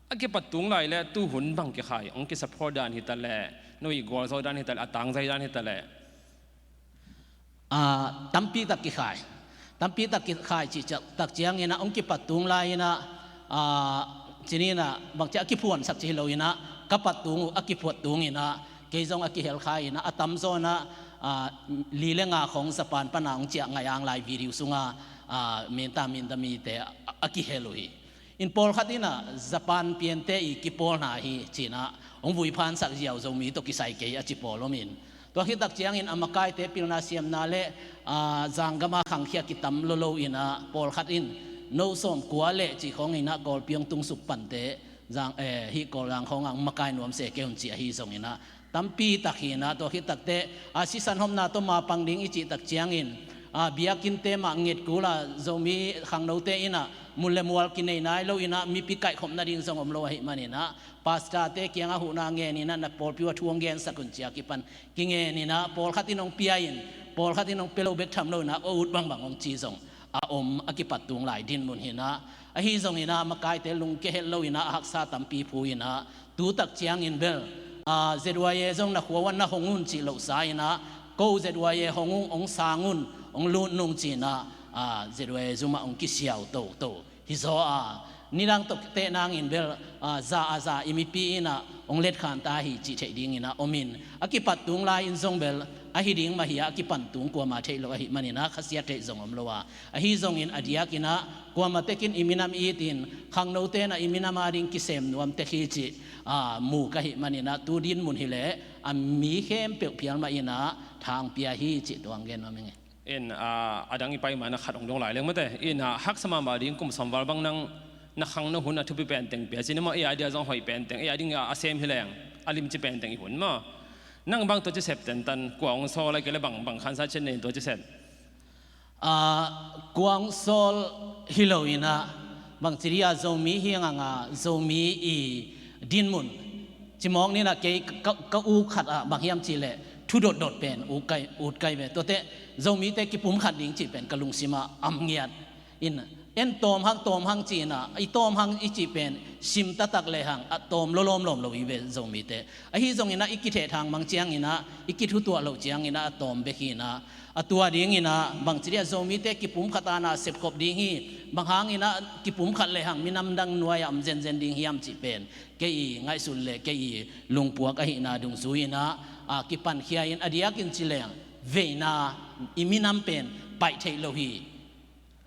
a kipat tung lai le tuhun bang kikhai, hong kisupport dan hi ta leh, no i gualzo dan hi ta leh, a tangzai dan hi ta leh. Ah, tampi tak kikhai. Tampi tak kikhai cih ciang, tak ciangin ah hong kipat tung lai in ah, ah, ci ni in ah bangci a kiphuansak ci hi lo in ah, ka pat tung uh a kiphuat tung in ah, kei zong a kihel kha in ah, a tamzaw in ah, ah, li le nga khawng Japan pan a hong ciah ngaih ang lai video sung ah, ah, minta minta mite a, a kihel uh hi. In pawlkhat in ah Japan piante i kipawlna hi ci in ah, hong vuiphansak ziau Zomi tawh kisai kei a ci pawl om in. Tua khit tak ciangin a makaite pilna siamna le, ah, zanggam a khangkhia kitam lolo in ah, pawlkhat in no sawmkua le cih khawng in ah Kawlpi hong tungsuk pante, zang, eh, hih Kawlzang khawng ah hong makai nuam se kei un ci ahi zong in ah, tampi tak hi in ah, tua khit tak teh, ah, sisan hopna tawh mapang ding i cih tak ciangin, ah, biakinnte mah nget kul a, Zomi khangnote in ah mun le mual kinei nai lo in ah, mipi kaihkhop nading zong om lo ahih man in ah, pastorte kiangah huhna ngen in ah, na pawlpi uh a thu hong gensak un ci a kipan kingen in ah, pawlkhat in hong pia in, pawlkhat in hong pia lo bek tham lo in ah, a ut bangbang hong ci zong a om, a kipat tung lai dinmun hi in ah, ahi zong in ah, makaite lungkia het lo in ah, a haksa tampi phu in ah, tu tak ciangin bel, ah, Z Y A zong na khua uh ah na hong un cih lohsa in ah, ko Z Y A hong ung, hong sang un, hong lut nung ci in ah, a, Z Y zum ah hong kisiau toto hi zaw a, nidang tawh teh nangin bel, a, za a za i mipi in ah hong letkhan ta hi cih theih dingin ah om in, a kipat tung lai-in zong bel ahi ding mah hi a, a kipan tung kuamah theih loh ahih manin ah khasiat theih zong om lo a, ahi zongin a diakin ah kuamah tekin i minam it in, khangnote in ah i minam ading kisem nuam tek hi cih, a, mu ka hih manin ah tu dinmun hi leh a mi khempeuh phial mah in ah thang pia hi cih tua hong gen nuam ing e. In, a, a dang i pai ma na khat hong dong lai leng mate. In, a, haksa mahmah ding kum sawm val bang nang na khangno hun a thupi pen teng pia cin maw, ei a dia zong hoih pen teng, ei a ding a, a sem hi leng a limci pen teng i hun maw. Nang bang tua ci sep tentan kua hong sawl a, kei le bang, bang khansa cin nei tua ci sep? A, kua hong sawl hi lo in ah, bangci dia Zomi hi ngang a, Zomi i dinmun cimawk ni in ah kei ka, ka, ka ut khat ah bang hiam cih leh thu dotdot pen ut kai, ut kai ve. Tuate Zomite kipumkhat ding cih pen ka lungsim ah am ngiat in, en tawm hang, tawm hang ci in ah, i tawm hang i cih pen sim taktak lehang a tawm lawlawm lawm lo hi ve Zomite. Ahi zongin ah i kithehthang mang ciangin ah, i kithutuah loh ciangin ah a tawm bek hi in ah, a tua dingin ah bangci dia Zomite kipumkhat a na sepkhop ding hi, bang hangin ah kipumkhat lehang minam dang nuai ah om zenzen ding hiam cih pen kei i ngaihsut le kei i lungpuak ahihna dungzui in ah, a, kipankhia in a diakin ci leng veina i minam pen paih theih lo hi.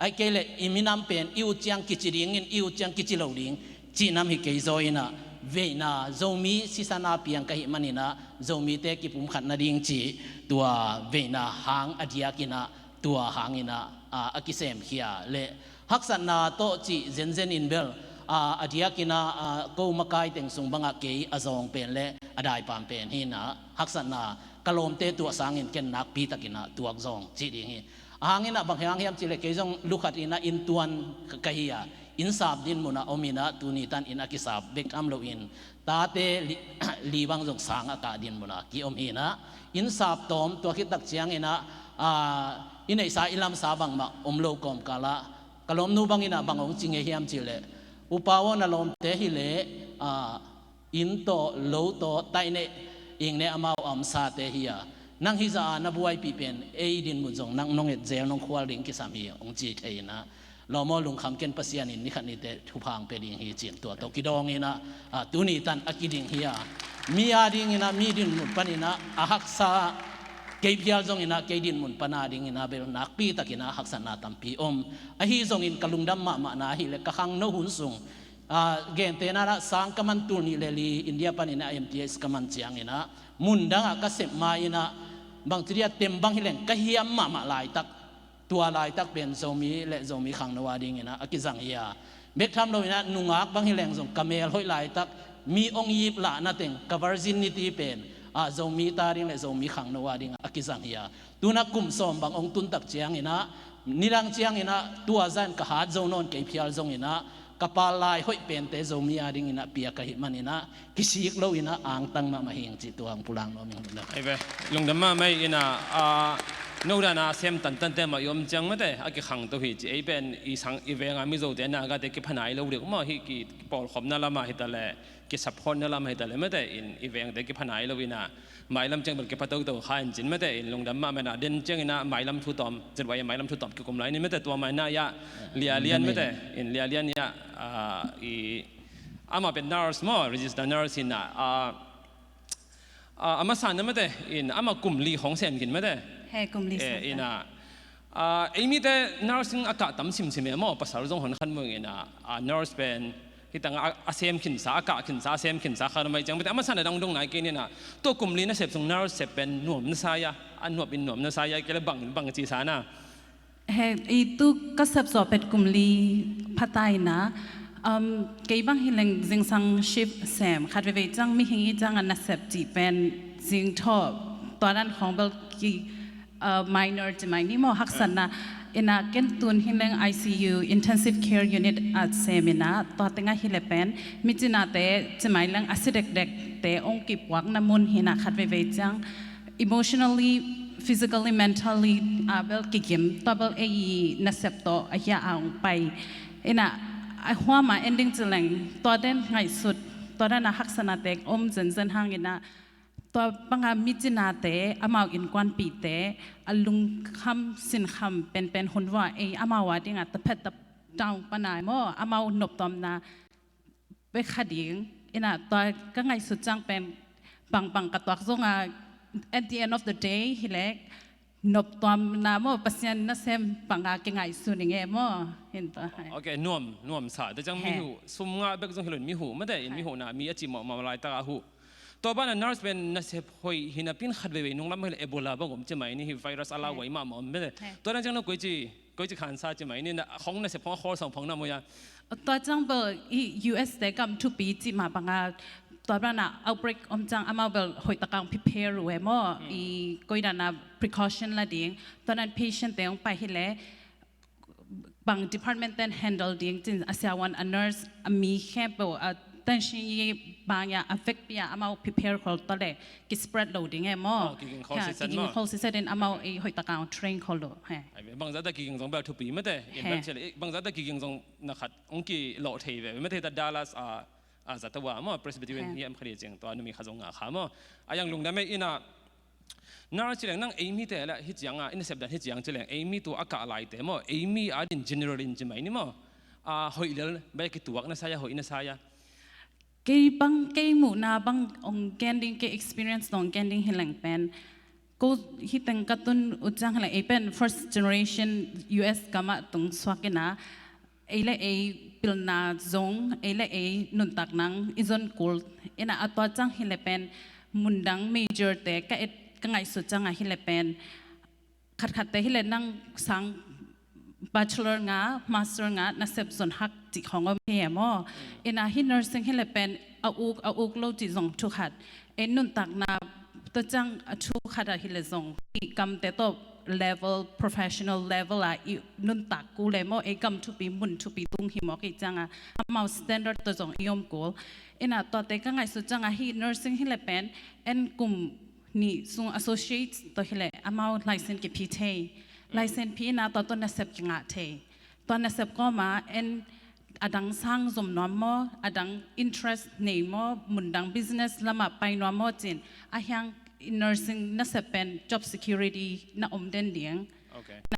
Ahih kei leh i minam pen i ut ciang kici dingin, i ut ciang kici lo ding cih nam hi kei zaw in ah, veina Zomi sisan a piang ka hih manin ah, Zomite kipumkhat nading cih tua veina hang a diakin ah, tua hangin ah, a, a kisemkhia le haksatna tawh cih zenzen in bel, a, a diakin ah, a, ko makai teng sung bangah kei a zawng pen le a daipam pen hi in ah, haksatna ka lawmte tuah sangin ken nakpi takin ah tuak zawng cih ding hi. A hangin ah bang hang hiam cih leh kei zong lukhat in ah inntuan ka, ka hi a, innsap dinmun ah om in ah tuni tan inn a kisap bek tham loin tate li, li bang zong sang a kah dinmun ah ki-om hi in ah, innsap tawm tua khit tak ciangin ah, a, i neihsa i lamsa bangmah om lo kawmkal ah ka lawmnu bangin ah bang hong ci ngei hiam cih leh, upa aw, na lawmte hi leh, a, inn tawh lo tawh taih neh ing neh amau a omsate hi a, nang hih zah a na buaipih pen ei dinmun zong nang nong et zel nong khual ding kisam hi hong ci thei in ah, lawm aw, lungkham ken, Pasian in ni khat ni teh thupha hong pia ding hi ci-in tua tawh kidawng in ah, a, tuni tan a kiding hi a, mi a dingin ah, mi dinmun panin ah a haksa, kei phial zongin ah kei dinmun pan a dingin ah bel nakpi takin ah haksatna tampi om. Ahi zongin ka lungdam mahmahna ahih leh ka khangno hun sung, a, gentehna in ah sang ka man tul nih le li India panin ah M T S ka man ciangin ah, mun dangah ka sep ma in ah, bangci dia tem bang hi leng ka hiam mahmah laitak, tua laitak pen Zomi le Zomi khangno a dingin ah a kizang hi a, bek tham loin ah nungak bang hi leng zong ka mel hoih laitak, mi hong ip lahna teng ka virginity pen, a, Zomite a ding le Zomi khangno a dingah a kizang hi a, tu-in ah kum sawm bang hong tun tak ciangin ah, nidang ciangin ah tua zah in ka hat zo nawn kei phial zongin ah, ka pal lai hoih pente Zomi a dingin ah pia ka hih manin ah, kisik loin ah angtang mahmah hi ing cih tua hong pulak nuam ing. Ai ve, lungdam mahmah in ah, a, no dan a sem tantante mah i om ciang mate a kikhangto hi ci, ei pen i sang i veng a Mizote, Nagate kipha nai lo deuh maw, hih ki, kipawlkhopna lamah hi ta leh, kisapkhopna lamah hi ta leh mate in i vengte kipha nai lo in ah, mailam ciang bel kipha toto kha in cin mate in lungdam mahmah in ah, den ciangin ah mailam thu tawm, Z Y A mailam thu tawm kikum lai ni mate, tua mah in ah, ia, Lia Lian mate in, Lia Lian ia, a, i, amah pen nurse maw, register nurse in ah, a, a, a masa na mate in amah kum li hong sem khin mate. He, kum li sem in ah, a, ei mite nursing a kah tam simsim e maw, pasal zong hon khan mung in ah, a, nurse pen hih tangah a, a sem khinsa, a kah khinsa, a sem khinsa kha na mai ciang mate, a masa na dang dong nai kei ni in ah, tua kum li na sep sung nurse sep pen nuam na sa ia, a nuam in nuam na sa ia, kei le bang, bang ci sa na. He, i tu ka sep zawh pet kum li pha ta in ah, um, kei bang hi leng zingsang shift sem, khat veivei ciang mihing i ciang a nasep cih pen zingthaw, tua dan khawng bel ki, uh, minor ci mai ni maw, haksatna in ah, ken tun hi leng I C U, Intensive Care Unit ah sem in ah, tua tengah hi leh pen mi cinate ci mai leng a si dekdekte hong kipuakna mun hi in ah, khat veivei ciang emotionally, physically, mentally, a, bel kigim, tua bel ei nasep tawh a hia a hong pai. In ah, a huam a en ding ci leng, tua den ngaihsut, tua den a haksatnate om zenzen hang in ah, Tua banga micinate, amau innkuanpihte a lungkham sinkham penpen hun vua ei amau a dinga taphet tap taung panai maw, amau noptuamna pia kha ding. Ina tua ka ngaihsut ciang pen bangbang ka tuak zonga, at the end of the day hileh noptuamna maw, Pasian nasem banga kingaihsun i nge maw. Hin tua hai. Ok, nuam, nuam sa. Tua ciang mi huh, sum ngah bek zong hi lo in mi huh mate, in mi huhna mi a ci mawhmawh laitak a huh. Tua banah nurse pen nasep hoih hi napi in khat veivei nunglam hileh Ebola bang om ci mai ni, hi virus a lau huai mahmah om mate. Tua dan ciang no koici, koici khansa ci mai ni, na khong nasep khong a khawl sang phang na maw ia. Tua ciang bel i U S te gam thupi ci mah banga tua bana outbreak om ciang amau bel hoih taka hong prepare uh e maw. I koi dana precaution la ding. Tua nan patient te hong pai hileh bang department ten handle ding cin a siavuan a nurse a mi khempeuh a tension i bang ia a vekpi a amau prepare khol tua leh ki spread lo ding e maw. Kiging khol siset in amau i hoih taka hong train khol lo. Bangzah ta kiging zong bel thupi mate. Bangzah ta kiging zong na khat hong kilawh thei ve mate. Ta Dallas a a zato a maw, Presbyterian hi am kha dih ciang tua numi kha zong ngah kha maw. A yang lungdam e. Ina nurse ci leng nang ei mite la hi cianga, i nasep dan hi ciang ci leng ei mi tua a kah laite maw, ei mi a din general in ci mai ni maw. A hoih lel bai kituak na sa ia, hoih na sa ia. Kei bang, kei muhna bang hong gen ding, kei experience hong gen ding hi leng pen ko hi teng ka tun uh ciang hileh ei pen first generation U S gam ah tung suak ina, ei le ei pilna zong, ei le ei nuntak nang i zon kul ina, a tua ciang hileh pen mundang major te ka et ka ngaihsut cianga hileh pen khatkhatte hileh nang sang bachelor ngah, master ngah, nasep zon hak cih khong om hi e maw. Ina hi nursing hileh pen a uk a uk lo cih zong thu khat. Ei nuntakna tua ciang a thu khat ah hileh zong i gamte tawh level, professional level a i nuntak kul e maw. Ei gam thupi mun thupi tung hi mawk i cianga amau standard tawh zong i om kul. Ina tuate ka ngaihsut cianga hi nursing hileh pen en kum nih sung associate tawh hileh amau license kiphi thei. License phi ina tua tawh nasep kingah thei. Tua nasep kawma en a dang sang zom nuam maw, a dang interest nei maw, mundang business lamah pai nuam maw cin, a hiang nursing nasep pen job security na om den ding.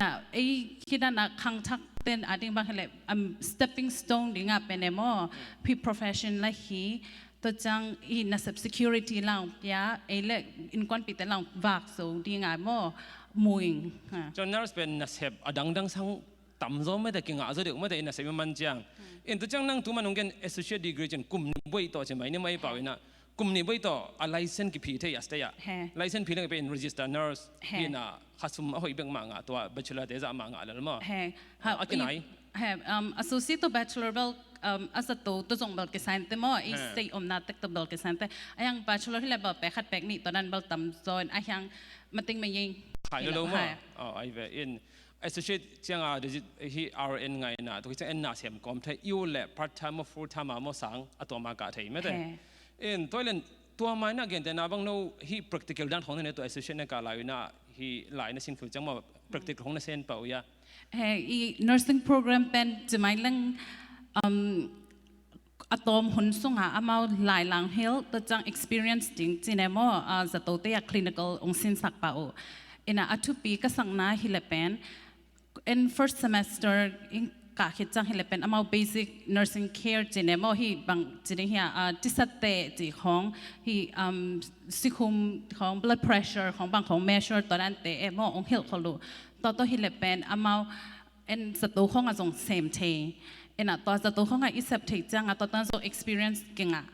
Na ei hi dana khangthak ten a ding bang hileh am stepping stone dinga pen e maw, phi profession la hi. Tua ciang i nasep security lang pia, ei le innkuanpihte lang vak zo dinga maw, muing. Ciang nurse pen nasep a dangdang sang tam zo mate, kingah zo deuh mate, i nasep i man ciang. In tua ciang nang tu man hong gen associate degree cin kum nih buai tawh ci mai ni maw, ei pau ina kum nih buai tawh a license kiphi thei a state ah. License phi leng pen register nurse ina kha sum a hoih bek mah ngah, tua bachelor te zah mah ngah lel maw. A kinai. Associate to bachelor bel a zato to zong bel kisai te maw, i state omna tek to bel kisai te. A hiang bachelor hileh bel pek khat pek nih tua nan bel tam zo in a hiang mating ma yei. Khai lo maw. Ai ve in associate cianga hi R N ngaina, tua hi ciang en na sem kawm thei, i u le part time maw full time a maw sang a tuama kah thei mate. In tua i len tua maina gente na bang no hi practical dan khong na ne, tua associate na kah lai ina hi lai na sin khul ciang maw practical khong na sen pau ia. He i nursing program pen ci mai leng a tawm hun sunga amau lai lang hil tua ciang experience ding cin e maw, zatote a clinical ong sinsak pah uh. Ina a thupi ka sakna hileh pen en first semester in kah khit ciang hileh pen amau basic nursing care cin e maw, hi bang ci ding hia, tisatte ci khong, hi sikhum khong, blood pressure khong bang khong measure tua dante e maw ong hilh khol uh. Tua tawh hileh pen amau en zato khong a zong sem thei. Ina tua zato khong a i sep thei cianga tua tan zong experience kingah.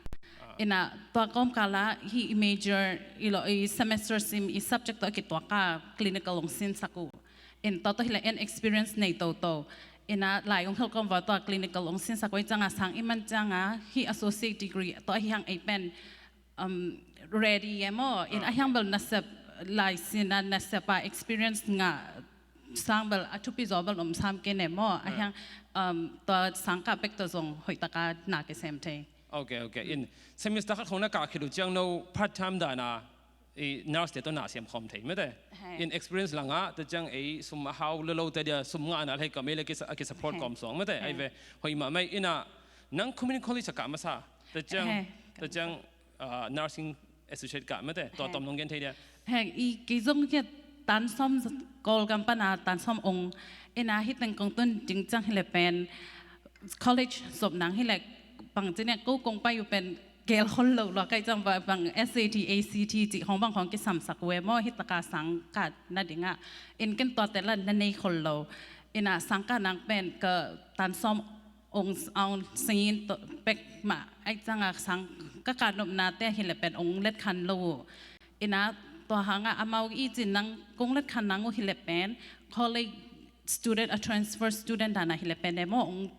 Ina tua kawmkala hi i major i lo i semester sim i subject tawh a kituaka clinical ong sinsak uh. In tua tawh hileh en experience nei toto. Ina lai ong hilh kawm va tua clinical ong sinsak uh i cianga sang i man cianga hi associate degree tawh a hi hang ei pen ready e maw. In a hiang bel nasep lai sina nasep a experience ngah sang bel a thupi zaw bel om sam kei ne maw. A hiang tua sangkah bek tawh zong hoih taka na kisem thei. Ok, ok. In semester khat khong na kah khit uh ciang no part time dana i nurse te tawh na siam khawm thei mate. In experience langah tua ciang ei sum a hau lolo te dia sum ngahna lei kam ei le a kisupport kawm suang mate. Ai ve hoih mahmah ina nang community college a kah masa tua ciang, tua ciang nursing associate kah mate, tua tom nong gen thei dia. Heng, i kei zong kia tan sawm Kawlgam pana tan sawm ong, ina hi teng kong tun ding ciang hi le pen college zop nang hi le bang ci ne ko kong pai uh pen gel khol lo lua kai ciang bang S A T, A C T cih khong bang khong kisamsak uh e maw, hi taka sang kah na dingah. In ken tuate la na nei khol lo. Ina sang kah nang pen ka tan sawm ong, ong singin to pek mah ai cianga sang ka kah nopnate hi le pen ong let khan lo uh. Ina tua hanga amau i cin nang kong let khan nang uh hi le pen college student, a transfer student dana hi le pen e maw, ong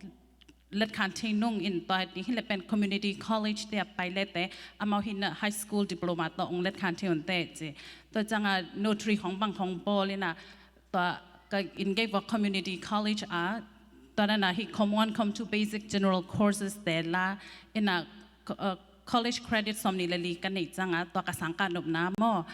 let khan thei nung in tua ding hi le pen community college te a pai le te amau hi na high school diploma to ong let khan thei un te ci. Tua cianga notary khong bang khong bawl ina tua ka in gei vok community college a tua nana hi com one, com two basic general courses te la ina co- uh, college credit sawm nih le li ka neih cianga tua ka sang kah nopna maw,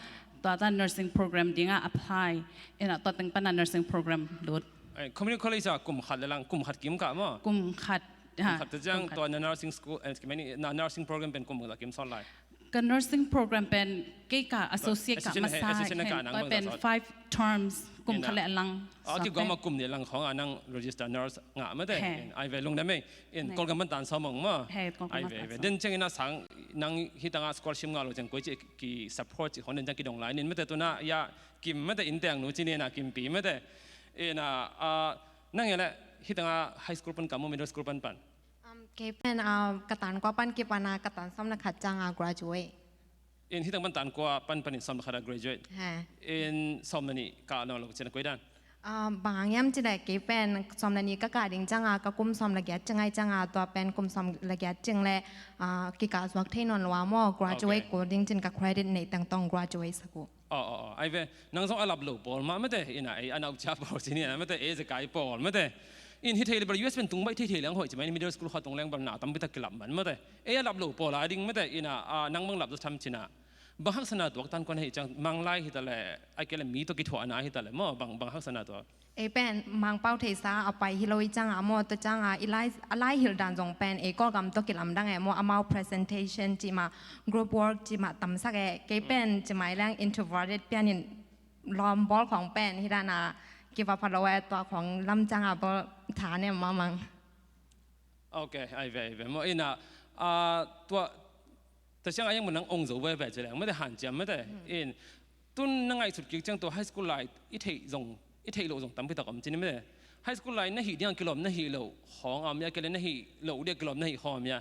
tua ta nursing program dinga apply ina tua teng pana nursing program lut. Ai, community college a kum khat le lang, kum khat kim kah maw? Kum khat. Kum khat te ciang tua na nursing school, eh, na nursing program pen kum khat kim sawt lai? Ka nursing program pen kei ka associate ka associate masa associate na ka nang tua bang pen sawt? Five terms, kum khat le lang. Ah, kiguama kum nih lang khong a nang register nurse ngah mate. He. Ai ve lungdam e. In Kawlgam pan tan sawm ong maw? He, Kawlgam pan tan sawm. Ai ve ve. Den ciang ina sang nang hi tanga scholarship ngah lo ciang koi ci ki support ci khong den ciang kidong lai nin mate tuna ya kim mate in teng nu ci nena kimpi mate. Ina, ah, nang ya le hi tanga high school pan ka maw, middle school pan pan? Um, kei pen, um, ka tan kua pan kipana ka tan sawm na khat cianga graduate. In hi tang pan tan kua pan panin sawm na khat a graduate. He. In sawm na nih kah nawn lo cin a koi dan? Um, bang hang hiam ci le kei pen sawm na nih ka kah ding cianga ka kum sawm la giat ci ngai cianga tua pen kum sawm la giat cing le, uh, kikah zuak thei nawn lo a maw, graduate kul ding cin ka credit neih teng tong graduate sak uh. Aw, aw, aw. Ai ve, nang zong a lap lo pawl mah mate, ina ei a nau cia pawl ci ni a mate, ei zekai pawl mate. In hi thei le bel U S pen tung baih thei thei leng hoih ci mai ni, middle school kha tung leng bel na tampi tak kilap man mate. Ei a lap lo pawl a ding mate, ina, a, nang bang lap zo tham cina. Bang haksana tuak tan kuan hei ciang, mang lai hi ta le, ai ke le mi to kithuahna hi ta le maw, bang, bang haksana tuak? Ei pen Mangpau theisa a pai hi lo i cianga maw, tua cianga i lai, a lai hilh dan zong pen ei Kawlgam tawh kilamdang e maw, amau presentation cih mah, group work cih mah tamsak e, kei pen cih mai leng introverted pianin lawm bawl khong pen hi dana kiva pha lo e, tua khong lam cianga bawl tha ne mah mang. Ok, ai ve, ai ve. Maw ina, ah, tua, tua ciang a yang maw nang ong zo veve ci leng mate, hanciam mate. In, tun na ngaihsut kik ciang tua high school lai i theih zong, i theih loh zong tampi tak om cin mate. High school lai na hih ding a kilawm na hih loh khong a om ia, kei le na hih loh ding a kilawm na hih khong a om ia?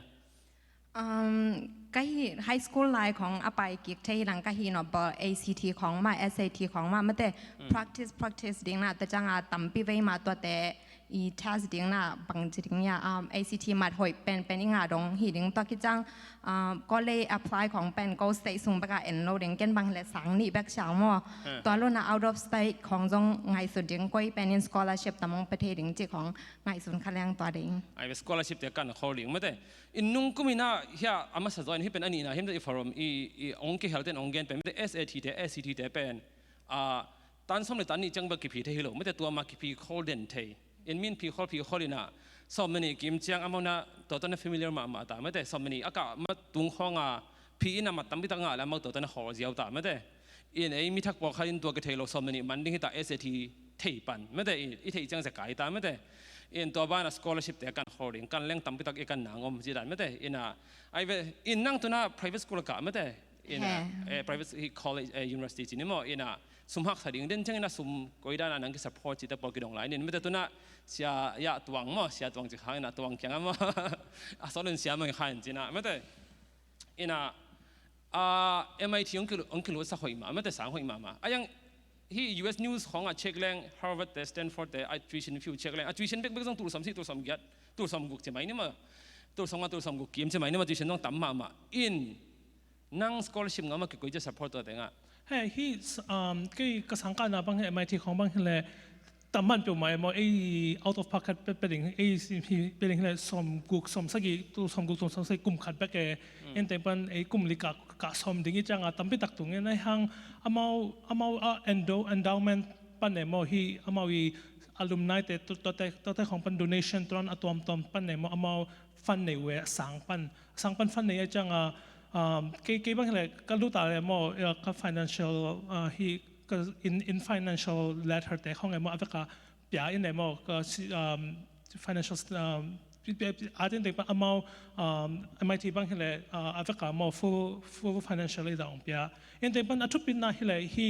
Um, ka hih high school lai khong a pai kik thei hi lang ka hih nop bel A C T khong mah, S A T khong mah mate. Practice, practice ding na ta cianga tampi vei mah tuate i test ding na bang ci ding ia, um, A C T mat hoih pen pen i ngah dong hi ding tua ki ciang, um, college apply khong pen ko state sung bek a en lo ding, ken bang le sang nih bek siang maw. Tua lo na out of state khong zong ngaihsut ding, koi pen in scholarship tam ong pe thei ding cih khong ngaihsun kha leng tua ding. Ai ve, scholarship te kan khol ding mate. In nung kum ina hia a masa zaw in hi pen a nihna hiam i forum i, i ong kihel ten ong gen pen mate, S A T te, S C T te pen, a, tan sawm le tan nih ciang bek kiphi thei hi lo mate, tua ma kiphi khol den thei. In min phi khol phi khol ina sawm na nih kim ciang amau na tua tua na familiar mahmah ta mate, sawm na nih a kah ma tung khong a phi ina mat tampi tak ngah le amau tua tua na khol ziau ta mate. In ei mi thak pawlkhat in tua kithei lo sawm na nih man ding hi ta, S A T thei pan mate, i, i theih ciang zekai ta mate. In tua bana scholarship te kan khol ding, kan leng tampi tak i kan nang om ci dan mate. Ina, ai ve, in nang tuna private school a kah mate. Ina, eh, private hi college, eh, university ci ni maw, ina sum haksa ding den ciang ina sum koi dana nang ki support ci te pawl kidong lai nin mate, tuna sia ya tuang maw, sia tuang ci khang ina tuang kiang a maw. A solun sia mai khan cina mate. Ina, ah, M I T ong kilu, ong kilu sa hoih mah mate, sang hoih mahmah. A yang hi U S news khong a check leng Harvard te, Stanford te, a tuition fee check leng, a tuition bekbek zong tul sawm sih, tul sawm giat, tul sawm guk ci mai ni maw. Tul sawm nga, tul sawm guk kim ci mai ni maw, tuition zong tam mahmah. In nang scholarship ngah mah kikoi ci support tua tengah? He, hi, um, kei ka sangkahna bang hi M I T khong bang hi le tam man peuhmah e maw, ei out of pocket pe, pe ding, ei si, hi, pe ding hi le sawm guk, sawm sagih, tul sawm guk, tul sawm sagih kum khat bek e. En teng pan ei kum li kah, kah sawm ding i cianga tampi tak tung e, nai hang amau, amau a endo-, endowment pan e maw, hi amau i alumni te, tu-, tuate, tuate khong pan donation tuan a tuamtuam pan e maw, amau fund nei uh e, sang pan, sang pan fund nei a cianga, um, kei, kei bang hileh ka lut a leh maw, uh, ka financial, uh, hi, ka in, in financial letter te khong e maw, a vek a pia in e maw, ka si, um, financial, um, pi, pi, pi, a ten teng pan amau, um, M I T bang hileh, uh, a vek a maw, full, full financial aid a ong pia. In teng pan a thupina hileh hi,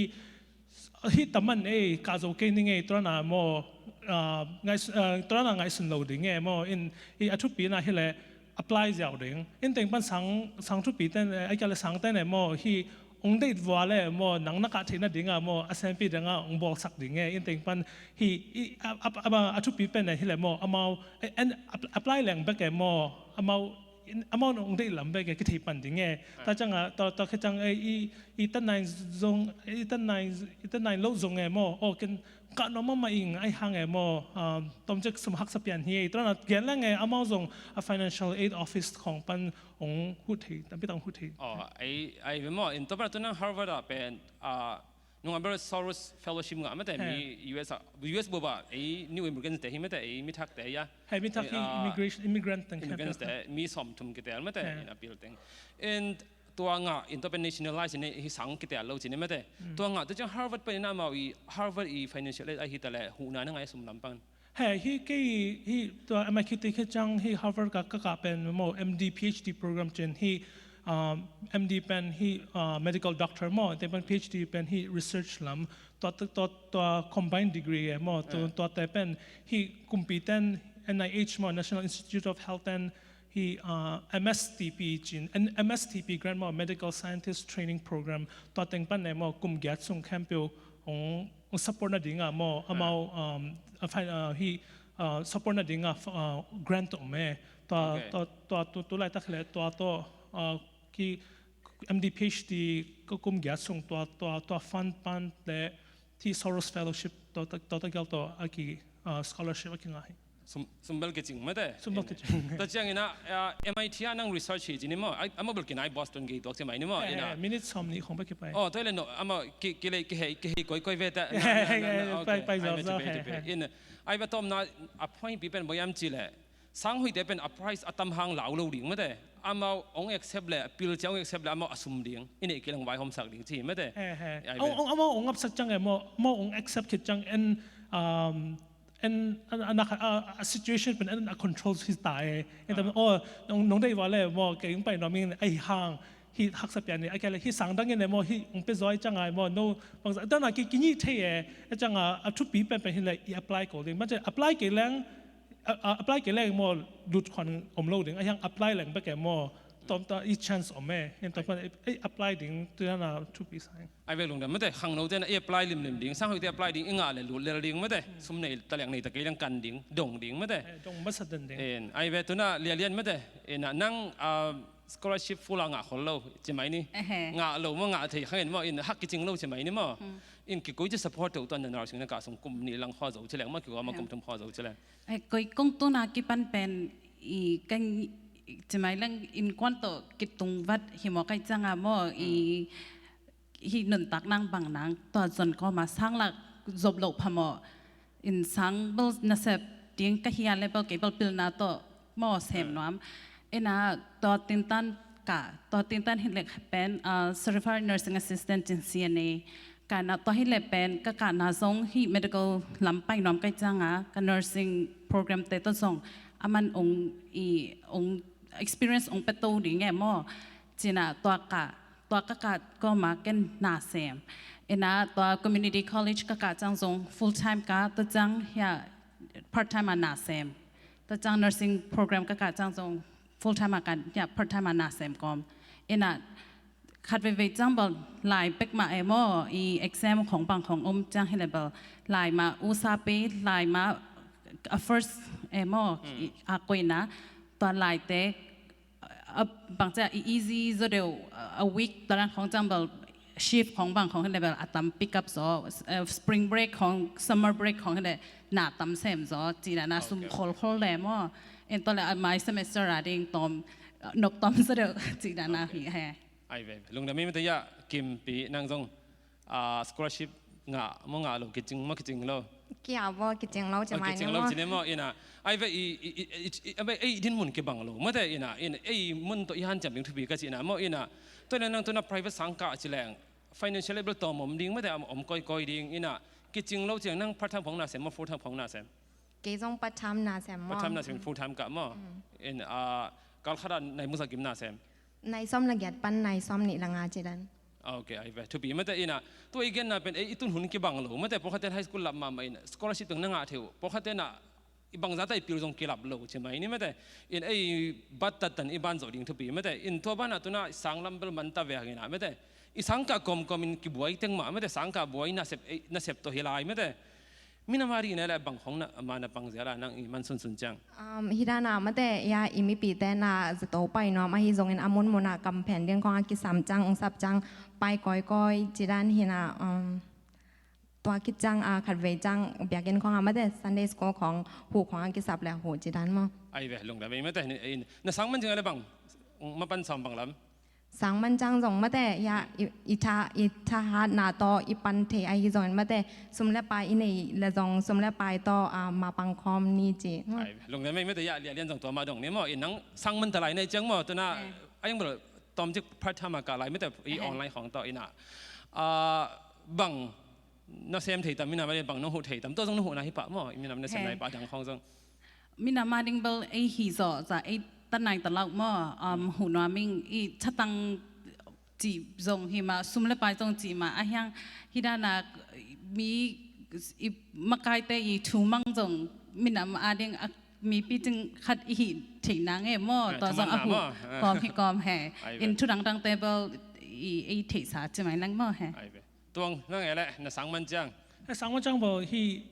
hi taman ei, ka zo kei ning ei, tua na maw, uh, ngai, uh, tua na ngaihsun lo ding e maw, in, i a thupina hileh apply ziau ding. In teng pan sang, sang thupi ten, eh, ai ka le sang ten e maw, hi ong date vua le maw, nang na kah theihna ding a maw, a sempi ding a ong bawlsak ding e. In teng pan hi, i, a, a, a, a thupi pen e hileh maw, amau, eh, en, ap-, apply leng bek e maw, amau, in, amau ong date lam bek e, kithei pan ding e. Ta ciang a, ta, ta khe ciang e, i, i tan nai zong, i tan nai, i tan nai lo zong e maw, o ken ka nuam mahmah ing ai hang e maw, um, tom cek sum haksa pian hi e, tua na gen leng e, amau zong a financial aid office khong pan ong huh thei, tampi tak ong huh thei. Oh, ai, ai ve maw, in tua pan tu nang Harvard a pen, ah, nung a ber Soros Fellowship ngah mate, mi U S a, U S bup a, ei new immigrants te hi mate, ei mi thak te ya. Hei, mi thak hi, ah, immigration, immigrant teng immigrants te, mi sawm thum kitel mate, in a pil teng. In tua ngah in tua pen nationalize in hi sang kitel lo cin mate. Tua ngah tu ciang Harvard pen in amau i Harvard i financial aid a hi ta le huhna na ngai sum lam pan. Hei, hi kei hi tua M I T khe ciang hi Harvard ka, ka kah pen maw M D, P H D program cin hi, um, M D pen hi, uh, medical doctor maw, te pen P H D pen hi research lam, tua, tua, tua combined degree e maw, tua, tua te pen hi kumpi ten N I H maw, National Institute of Health ten hi, uh, M S T P cin, en, M S T P grant maw, Medical Scientist Training Program, tua teng pan e maw, kum giat sung khempeuh ong, ong support na ding a maw, amau, um, a fi-, uh, hi, uh, support na ding a, uh, grant om e. Tua, tua, tua, tu, tu laitak le, tua, tua, uh, ki M D, P H D ka kum giat sung tua, tua, tua fund pan le, hi Soros Fellowship tua, tua, tua, tua gel tua a ki, uh, scholarship a ki ngah hi. Sum, sum bel kicing mate. Sum bel kicing. Tua ciang ina, uh, M I T a nang research hi cin maw. Ai, amau bel kinai Boston ki tuak ci mai ni maw. Eh, ina, eh, minute sawm nih khong bel kipai. Oh, tua le no, amau ki, ki le, ki hei, ki hei koi, koi ve ta. Pai, pai zau, zau, hei, hei. In, ai va tom na, a point pi pen boyam ci le. Sang hoih te pen a price a tam hang lau lo ding mate. Amau ong accept le, a pil ciang ong accept le, amau a sum ding. Ine kilang vai hom sak ding ci mate. He, he. Ai ong, ong, amau ong ngapsak ciang e maw, amau ong accept khit ciang en, um, en, a, a, a, a situation pen en a control hi ta e. En tam, oh, nong, nong dei va le maw, kei ong pai nuam ing ai hang. Hi haksa pian ni, a kia le, hi sang dang in e maw, hi ong pe zoi ciang ai maw, no, bang sa, dana ki, ki ni thei e, e ciang a, a thupi pen pen hi le, i apply ko ding. Mate apply kei leng, a, a, apply kei leng maw, lut khuan om lo ding, a hiang apply leng bek e maw, tom ta i chance om e, en tom pan, e, e, apply ding, tu na thupi sa. Ai ve lungdam mate, khangno te na i apply limlim ding, sang hoih te apply ding, i ngah le lut lel ding mate, sum nei, ta leng nei, ta kei leng kan ding, dong ding mate. Eh, dong masa den ding. En, ai ve tu na, lia lian mate, en a nang, ah, scholarship full a ngah khol lo, ci mai ni. Ehe. Ngah lo maw, ngah thei khang en maw, in hak kicing lo ci mai ni maw. Hmm. In kikoi ci support teu tuan na nursing na kah sung kum nih lang khua zo ci leng maw, kikoi maw kum thum khua zo ci leng. Eh, koi kong tu na kipan pen i kan ci mai leng innkuan tawh kitung vat hi maw kai ciang a maw, i hi nuntak nang bang nang, tua zon kawma sang lak zop loh phamawh. In sang bel nasep ding ka hi a le bel kei bel pilna tawh maw sem nuam. Ina tua tintan ka, tua tintan hi lek pen, ah, certified nursing assistant in C N A. Ka na tua hi lek pen ka ka na zong hi medical lam pai nuam kai ciang a, ka nursing program te tawh zong aman ong i, ong experience ong peto ding e maw. Cina tua ka, tua ka ka kawma ken na sem. Ina tua community college ka ka ciang zong full time ka, tua ciang hia part time a na sem. Tua ciang nursing program ka ka ciang zong full time a ka, hia part time a na sem kawm. Ina khat veivei ciang bel lai pek mah e maw, i exam khong bang khong om ciang hi le bel lai mah usa pe, lai mah a first e maw, i a koina, tua lai te, a, bang cia i easy zaw deuh, a week talan khong ciang bel shift khong bang khong hi le bel a tam pick up zaw, eh, spring break khong, summer break khong hi le na tam sem zaw, cina na sum khol khol le maw. En tua le a mai semester a ding tom, nop tom zaw deuh, cina na hi he. Ai ve, lungdam mi mate ya, Kimpi nang zong, ah, scholarship ngah maw ngah lo, kicing maw kicing lo. Kia bo kicing lo ci mai ni maw? Kicing lo ci ni maw, ina. Ai ve i, i, i, i, ai ve ei dinmun kibang lo. Mate ina, ina, ei mun tawh i hanciam ding thupi ka ci ina maw, ina. Tua ina nang tuna private sang kah ci leng. Financial level tawm om ding, mate om, om kawikawi ding, ina. Kicing lo ci leng nang part time phawng na sem maw, full time phawng na sem? Kei zong part time na sem maw. Part time na sem, full time kah maw. In, ah, kal khat ah nai musa kim na sem. Nai sawm la giat pan nai sawm nih la nga ci dan. Ok, ai ve. Thupi mate ina. Tua i genna pen, ei, i tun hun kibang lo. Mate pawlkhat ten high school lap mahmah in scholarship teng na ngah thei uh. Pawlkhat ten ah i bangzah ta i pil zong kilap lo ci mai ni mate. In ei bat tattan i ban zawh ding thupi mate. In tua banah tuna i sang lam bel man ta ve hang ina mate. I sang kah kawmkawm in kibuai teng mah mate, sang kah buai nasep, ei, nasep tawh hi lai mate. Minam a ding na le bang hong na, ma na pang zia la nang i man sunsun ciang. Um, hi dana mate ya i mipite na zato pai nuam ahi zongin a munmun ah kamphen ding khong a kisam ciang, ung sap ciang, pai kawikawi ci dan hi na, um, tua khit ciang, ah, khatvei ciang biakinn khong ah mate Sunday school khong huh khong a kisap le huh ci dan maw. Ai ve, lungdam ei mate, in, na sang man ciang a le bang, ma pan sawm bang lam. Sang man ciang zong mate, ya, i, i tha, i thahatna tawh i pan thei ahi zongin mate, sum le pai i nei le zong, sum le pai tawh, ah, ma pang khawm ni ci. Ai, lungdam ei mate, ya, lian, lian zong tua ma dong ni maw, in nang sang man ta lai nei ciang maw, tuna, a yang bel, tom cik part time a kah lai mate, i online khong tawh ina. Ah, bang, na sem thei tam, ina mate, bang nong huh thei tam, tua zong nong huh na hi pah maw, i minam na sem na hi pah dang khong zong. Minam a ding bel ei hi zawh za ei tan nai ta lauk maw, um, huh nuam ing i thatang cih zong hi mah, sum le pai zong cih mah, a hiang hi dana mi i makaite i thu mang zong minam a ding a mipi cing khat i hi theih nang e maw, tua zong a huh kawm hi kawm he. In thu dangdang te bel i, i theihsa ci mai nang maw he. Tuang nang e le na sang man ciang. He sang man ciang bo hi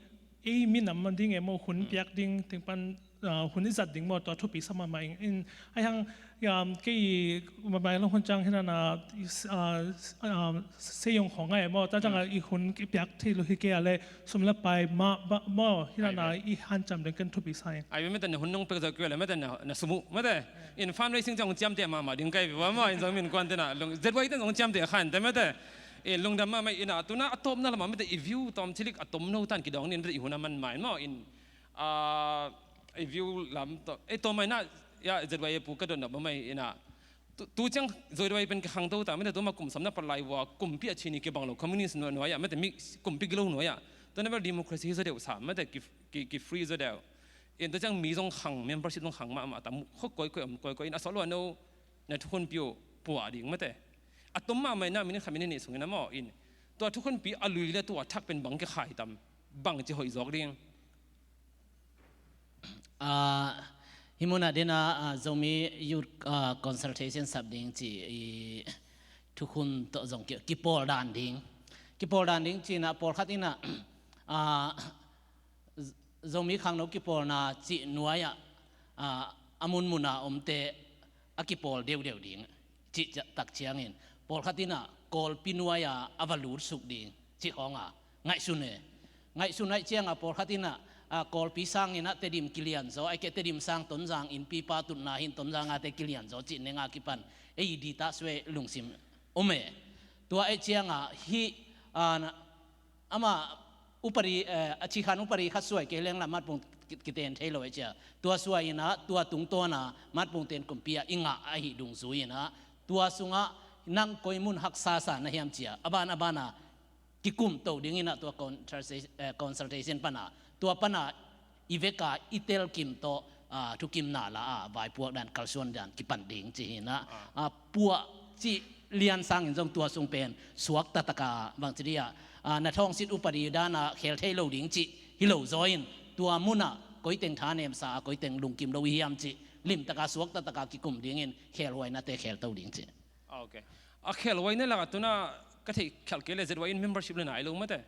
ei minam man ding e maw, hun piak ding teng pan, ah, hun i zat ding maw, tua thupi sa mahmah ing. In, ai hang, um, kei, mabai lo hun ciang hi na na, is, ah, um, seiong khong ngai maw, ta ciang a i hun i piak thei lo hi kei a le, sum le pai ma, ba, maw, hi na na i hanciam ding ken thupi sa ing. Ai, mete na hun nong pek zo kei le, mete na, na sum uh, mete. In fundraising ciang ciamteh mahmah ding kai, wa maw, in zong min kuan te na, lung, Z Y te zong ciamteh khan te, mete. In lungdam mahmah, in a tuna a tawpna lamah mete i view tawm cilik a tom no tan kidawng nin, mete i hun a man mai maw, in, ah, i view lam tawh, eh, tawm mai na, ya, Z Y a pu ka dotna bawm mai, in a, tu, tu ciang Z Y pen ka khangto ta, mete tuma kum sawmna palai vua, kumpi a chin i kibang lo, communist nuai, nuai a, mete mi kumpi gilo nuai a. Tuna bel democracy hi zaw deuh sa, mete ki, ki, ki free zaw deuh. In tu ciang mi zong khang, membership zong khang mahmah ta, mu, kho koi koi om, koi koi in a sawh lua no, na thukhunpi uh puah ding mete. A tom mahmah in a minute khat minute nih sungin a maw in. Tua thukhunpi a lui le tua thak pen bang kikhai tam, bang ci hoih zawk ding. Ah, hih munah dena, ah, Zomi Youth, ah, Consultation sap ding ci i thukhun tawh zong ki, kipawl dan ding. Kipawl dan ding ci-in ah pawlkhat in ah, ah, Z-, Zomi khangno kipawlna cih nuai-ah, ah, a munmun a omte a kipawl deuhdeuh ding cih cia-, tak ciangin pawlkhat in ah Kawlpi nuai-a a va lutsuk ding cih khawng a ngaihsun e. Ngaihsun ahih ciangin pawlkhat in ah, ah, Kawlpi sangin ah Tedim kilianzaw, ahih kei leh Tedim sang Tonzang innpipa tutna hi-in Tonzang ate kilianzaw cih neng a kipan ei dita sue lungsim om e. Tua ahih ciangin hih, ah, na, amah upadi, eh, a cikhan upadi khat suai kei leng lah matpung ki-, kiten thei lo e cia. Tua suai in ah, tua tungtawn a matpung ten kumpi ah i ngah ahih dungzui in ah, tua sungah nang koi mun haksa sa na hiam cia, a ban a ban a kikum to ding in ah tua consulta-, eh, consultation pan a, tua pan a i vek a i telkim tawh, ah, thukimna la a vaipuak dan, kalsuan dan kipan ding ci hi in ah, ah, puah cih lian sangin zong tua sung pen suakta tak a bangci dih ah, ah, na thawngsit upadi dan a khel thei lo ding cih hi lo zaw in, tua mun ah koi teng thanemsa a, koi teng lungkim lo i hiam cih limtak a suakta tak a kikum dingin khelhuainate khelto ding cih. Ah, ok. A khelhuaina lakah tuna ka theih khial kei le Z Y in membership le nai lo mate.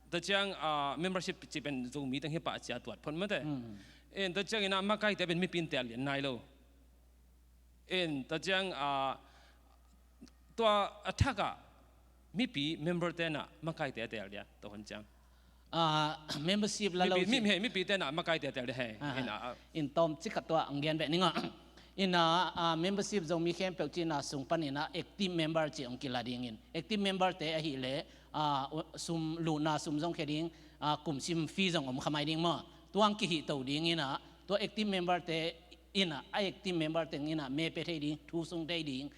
Tua ciang, ah, membership cih pen Zomi teng hi pah cia tuat phot mate. Mm. In tua ciangin ah makaite pen mipi in tel lian nai lo. In tua ciang, ah, tua a thak ah mipi member ten ah makaite a tel dia, tua hun ciang. Ah, membership la lo mipi, ci. Mi, mi, mipi ten ah makaite a tel dia he. Ah, in, ah, ah. In tawm cik khat tua ang gen beh ning ah. In ah, ah, membership Zomi khempeuh cihna sung panin ah active member cih hong kila dingin. Active member te ahih leh, ah, sum luhna sum zong khia ding, a, kumsim fee zong om kha mai ding maw. Tuang kihihto ding in ah, tua active member te in ah, a active member teng in ah me pe thei ding, thu sung thei ding,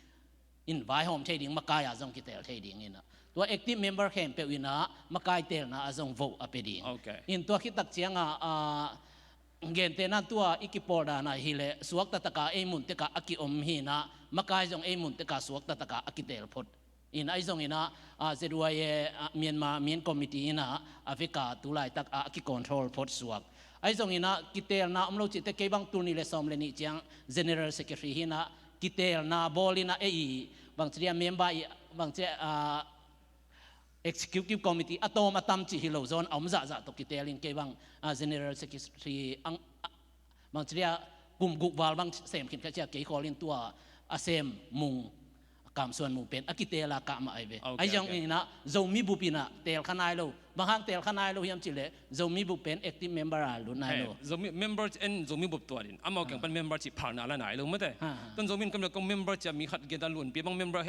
in vaihawm thei ding, makai ah zong kitel thei ding in ah, tua active member khempeuh in ah makai telna ah zong vote a pe ding. Ok. In tua khit tak ciang ah, a, gentehna tua i kipawl dan ah hi leh suakta tak ah ei mun tek ah a kiom hi in ah, makai zong ei mun tek ah suakta tak ah a kitel phot. In ahi zong in ah, a, Z Y A, a, Myanmar Main Committee in ah a vek ah tu laitak ah a kicontrol phot suak. Ahi zong in ah kitelna om lo cih teh kei bang tul nih leh sawm leh nih ciang General Secretary hi in ah, kitelna bawl in ah ei, bangci dia member i, bangci dia, a, Executive Committee a tawm a tam cih hi lo zaw in, a om zahzah tawh kitel in kei bang, a, General Secretary ang, a, bangci dia kum guk val bang sem khin kha ci a kei khawl in tua a sem mung, Kam Suan Mung pen a kitel a kah mah ahi ve. Ok, Ahi zong ok. in ah Zomi bup in ah tel kha nai lo. Bang hang tel kha nai lo hiam cih leh Zomi bup pen active member ah lut nai lo. Zomi member en, Zomi bup tua din amau kiang pan member cih phalna la nai lo mate. Ha, ha. Tun Zomi in kam le kong member ci a mi khat gen ta, Lunpi bang member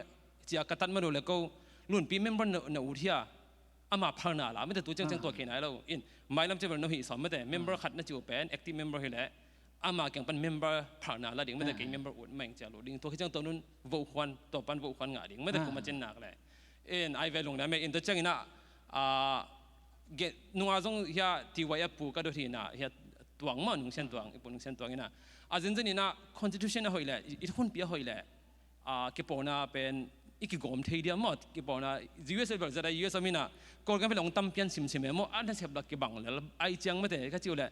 ci a ka tat ma lo le ko, Lunpi member na, na ut hia, ama phalna la mate, tu ciangciang tua khei nai lo. In mailam ci a bel no hi sawm mate, member khat na ci uh pen active member hi leh ama kiang pan member phalna la ding mate, kei member ut meng ci a lo ding. Tua khit ciang tua nun vote khuan, tua pan vote khuan ngah ding mate, kum a cin nak le. In ai ve lungdam e. In tua ciang in ah, a, ge, nunga zong hia T Y F pu ka dot hi in ah, hia Tuang maw, Nung Sian Tuang, i pu Nung Sian Tuang in ah, a zenzen in ah constitution a hoih leh, i, i hunpi a hoih leh, a, kipawlna pen i kigawm thei dia maw, kipawlna U S a bel zat a U S a min ah Kawlgam pen long tam pian simsim e maw, a nasep lak kibang lel ai ciang mate ka ci uh leh,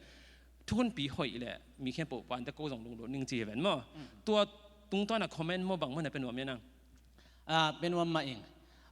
thuhunpi hoih leh mi khempeuh pante ko zong lunglut ning ci hi ven maw. Tua tungtawn a comment maw bang maw na pe nuam hiam nang? A, pe nuam mah ing.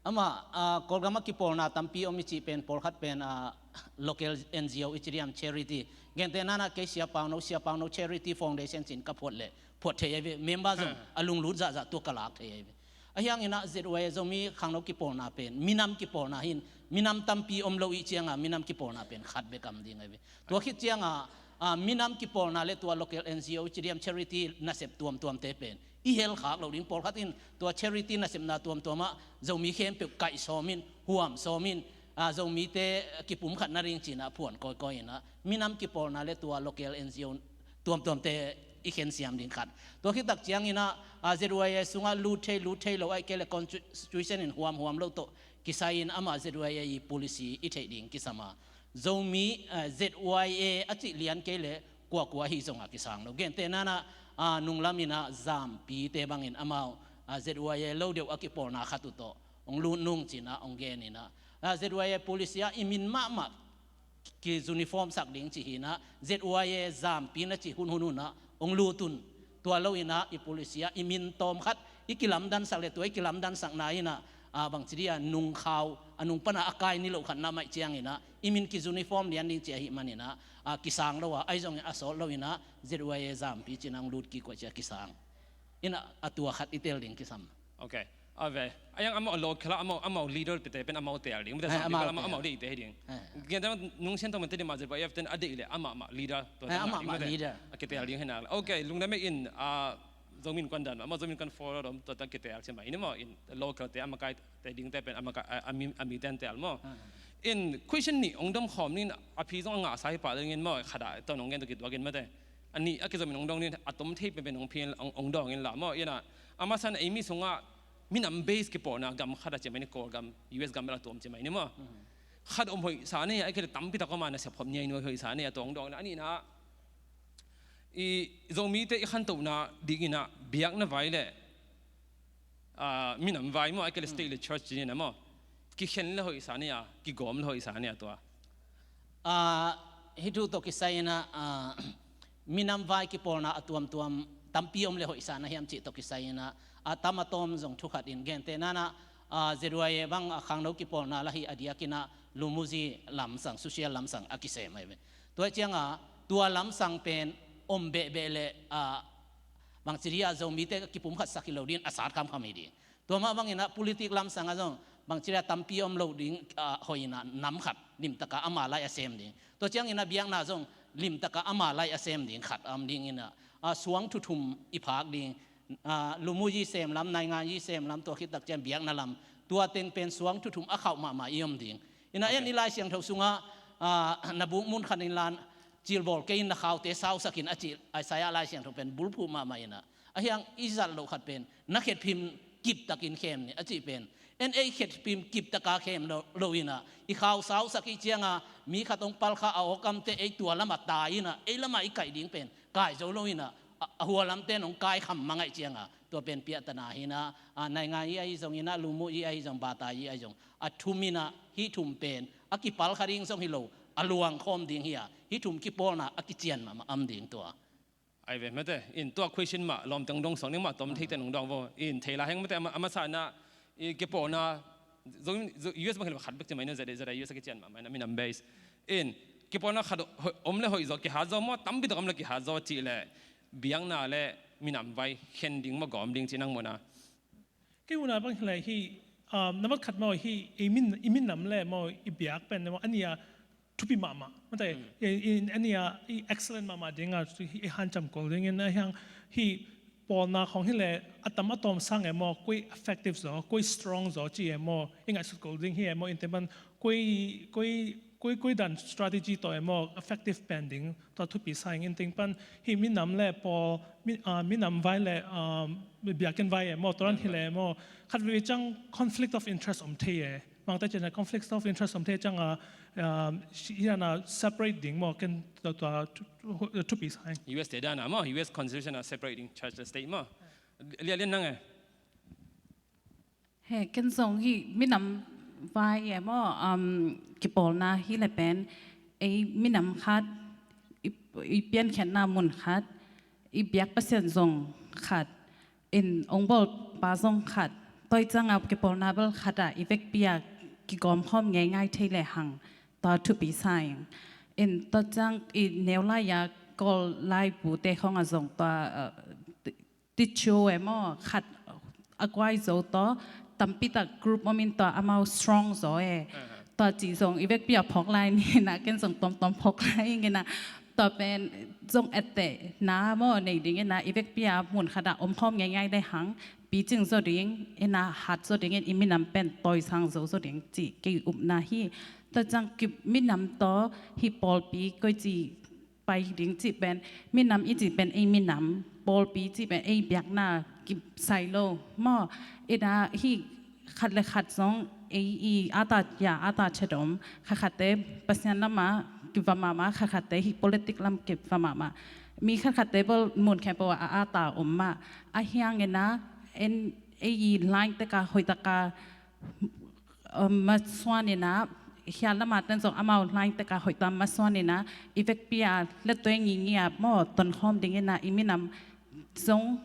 Amah, a, Kawlgam ah kipawlna tampi om i cih pen pawlkhat pen, a, local N G O i ci diam, charity. Gentehna in ah kei Sia Pau No, Sia Pau No Charity Foundation ci in ka phuat leh phuat thei ahi ve. Member zong a lunglut zahzah tua ka lak thei ahi ve. Ahi hang in ah Z Y A Zomi Khangno kipawlna pen minam kipawlna hi in, minam tampi om lo i ciang ah minam kipawlna pen khat bek om ding ahi ve. Tua khit ciang ah, a, minam kipawlna leh tua local N G O i ci diam, charity nasep tuamtuamte pen i hel khak lo ding. Pawlkhat in tua charity nasepna tuamtuam ah Zomi khempeuh kaih sawm in, huam sawm in, a, Zomite kipumkhat nading ci in ah phuan kawikawi in ah, minam kipawlna leh tua local N G O tuamtuamte i khensiam ding khat. Tua khit tak ciang in ah, a, Z Y A sungah lut thei, lut thei lo, ahih kei leh constitution in huamhuam lo tawh kisai in amah Z Y A i policy i theih ding kisam a, Zomi, a, Z Y A a cih lian kei leh kuakua hi zong a kisang lo. Gentehna in ah, a, nunglam in ah Zampite bang in amau, a, Z Y A lo deuh a kipawlna khat uh tawh hong lut nung ci in ah hong gen in ah, a, Z Y A policy ah i min mahmah ki-uniform sak ding ci hi in ah, Z Y A Zampi na cih hunhun un ah hong lut un. Tua lo in ah i policy ah i min tawm khat i kilamdansak leh tua i kilamdansakna in ah, a, bangci dia nungkhau, a, nung pan a a kai ni loh khat na maih ciang in ah i min ki-uniform lian ding ci ahih man in ah, a, kisang lo a, ahi zong in a sawt lo in ah Z Y A Zampi ci in ah hong lut kik uh a ci a kisang. In ah, a tua khat i tel ding kisam. Ok. A ve. A yang amau local a, amau, amau leader pite pen amau tel ding. Mate, Ai, Zampi amau pen amau, tel. Amau deih te hi ding. Ai. Gen ta Nung Sian Tuang mate di mah Z Y A ten a deih leh amah mah leader. Tua Ai, ta amah ding mah mate. leader. A kitel ding hi nak. Ok, lungdam e. In, a, Zomi Innkuan dan, amau Zomi Innkuan forum tua ta kitel ci mai ni maw, in local te a makai te ding te pen a makai, a, a mi, a mi ten tel maw. In question nih hong dom khawm ning, a phi zong a ngahsa hi pah ding in maw, khat a tawh hong gen tawh kituak in mate. A nih a kizom in hong dong ning, a tom thei penpen hong phi in, hong, hong dong in la maw. In a, a masa in ei mi sungah minam base kipawlna gam khat a ci mai ni, Kawlgam, U S gam bel a tuam ci mai ni maw. Khat om hoihsa ni, ahih kei leh tampi tak om a, nasep khop ngiat nuai hoihsa ni, a tua hong dong in a, a nihna, i Zomite i khantohna ding in a biakna vai leh, a, minam vai maw, ahih kei leh state leh church ci ni na maw. Kikhen leh hoihsa ni a, kigawm leh hoihsa ni a tua. A, hih thu tawh kisai in a, a, minam vai kipawlna a tuamtuam tampi om leh hoihsa na hiam cih tawh kisai in a, a tam a tawm zong thu khat in gentehna in a, a, Z Y A bang a khangno kipawlna la hi a diak in a, Lumuzi lamsang, social lamsang a kisem ahi ve. Tua ciang a, tua lamsang pen om behbeh leh, a, bangci dia Zomite kipumkhatsak hi lo ding in a sat khamkham hi ding. Tua mah bang in a politik lamsang a zong bangci dia tampi om lo ding, a, hoih in a nam khat limtak a ama lai a sem ding. Tua ciang in a biakna zong limtak a ama lai a sem ding khat a om ding in a, a, suang thu thum i phak ding. A, Lumuzi sem lam, Nainganzi sem lam, tua khit tak ciang biakna lam. Tua teng pen suang thu thum a khauh mahmah i om ding. In a, en i Lai Siangtho sungah, ah, na buk mun khat in lan cilbawl kei in na khaute sausak in a cih Isaiah Lai Siangtho pen bulphuh mahmah in ah, a hiang i zat loh khat pen na khetphim kiptakin khem ni a cih pen, en ei khetphim kiptaka khem lo, lo in ah i khau sausak i cianga mi khat hong palkha a awkamte ei tua lamah tai in ah ei lamah i kaih ding pen kai zo lo in ah, a, a hualamte nong kai kham mangaih cianga tua pen piahtana hi in ah, a, naingai i ahi zong in ah, lumu i ahi zong, bata i ahi zong, a thum in ah hih thum pen a kipalkha ding zong hi lo, a luangkhawm ding hi a, hih thum kipawlna a kician mahmah am ding tua. Ai ve mate, in tua question mah lawmteng dong song ning mah tom theite nong dong vo. In thei la heng mate, a ma-, a masa in ah i kipawlna, zo, zo, U S bang hi lo khat bek ci mai na, zade, zade U S a kician mahmah in ah minam base. In kipawlna khat ho-, om le hoih zaw, kihat zaw maw, tampi tak om le kihat zaw cih le biakna le minam vai khen ding maw, gawm ding ci nang mawna. Kei una bang hileh hi, um, nambat khat maw hi, i min, i minam le maw, i biak pen maw, a nih a thupi mahmah. Mate, i, i, a nih a i excellent mahmah ding a, hi, i hanciam kul ding in a hiang hi pawlna khong hileh a tam a tawm sang e maw, koi effective zaw, koi strong zaw ci e maw, i ngaihsut kul ding hi e maw, in te man koi, koi, koi, koi dan strategy tawh e maw, effective pen ding, tua thupi sa ing in ting pan, hi minam le pawl, mi-, ah, minam vai le, ah, biakinn vai e maw, tua dan hi le maw, khat vei ciang conflict of interest om thei e. Mangte cian conflict of interest om thei ciang a, ah, si-, hi dan a separate ding maw, ken tua, tua thu-, thu-, thupi sa ing. U S te dan a maw, U S constitution a separate ding church le state maw. Lia lian nang e. He, ken zong hi minam vai e maw, um, kipawlna hi le pen, ei minam khat, i, i piankhiatna mun khat, i biak Pasian zong khat, in ong bawlpa zong khat, tua i ciang a kipawlna bel khat a i vekpi a kigawmkhawm ngeingai thei le hang, tua thupi sa ing. In tua ciang i neu lai a Kawl laibute khong a zong tua, uh, ti-, teacher e maw, khat a guai zo tawh, tampi tak group om in tua amau strong zaw e. Tua cih zong i vekpi a phawk lai ni na, ken zong tawmtawm phawk lai ing e na. Tua pen zong ettehna maw nei ding e na, i vekpi a mun khat a omkhawm ngeingai le hang, picing zaw ding e na, hat zaw ding in i minam pen tawisang zo zaw ding cih kei upna hi. Tua ciang ki minam tawh hi pawlpi koi ci pai ding cih pen, minam i cih pen ei minam, pawlpi cih pen ei biakna kisai lo maw. I na hi khat le khat zong ei i ata ya ata chedom, khat khatte Pasian lamah kiva mahmah, khat khatte hi politic lam kiva mahmah. Mi khat khatte bel mun khempeuh a ata om mah. A hiang e na, en ei i line teka hoihtaka, um, masuan e na, hia lama ten zong amau line teka hoihta masuan e na, i vekpi a le tuai ngingi a maw tonkhawm ding e na, i minam zong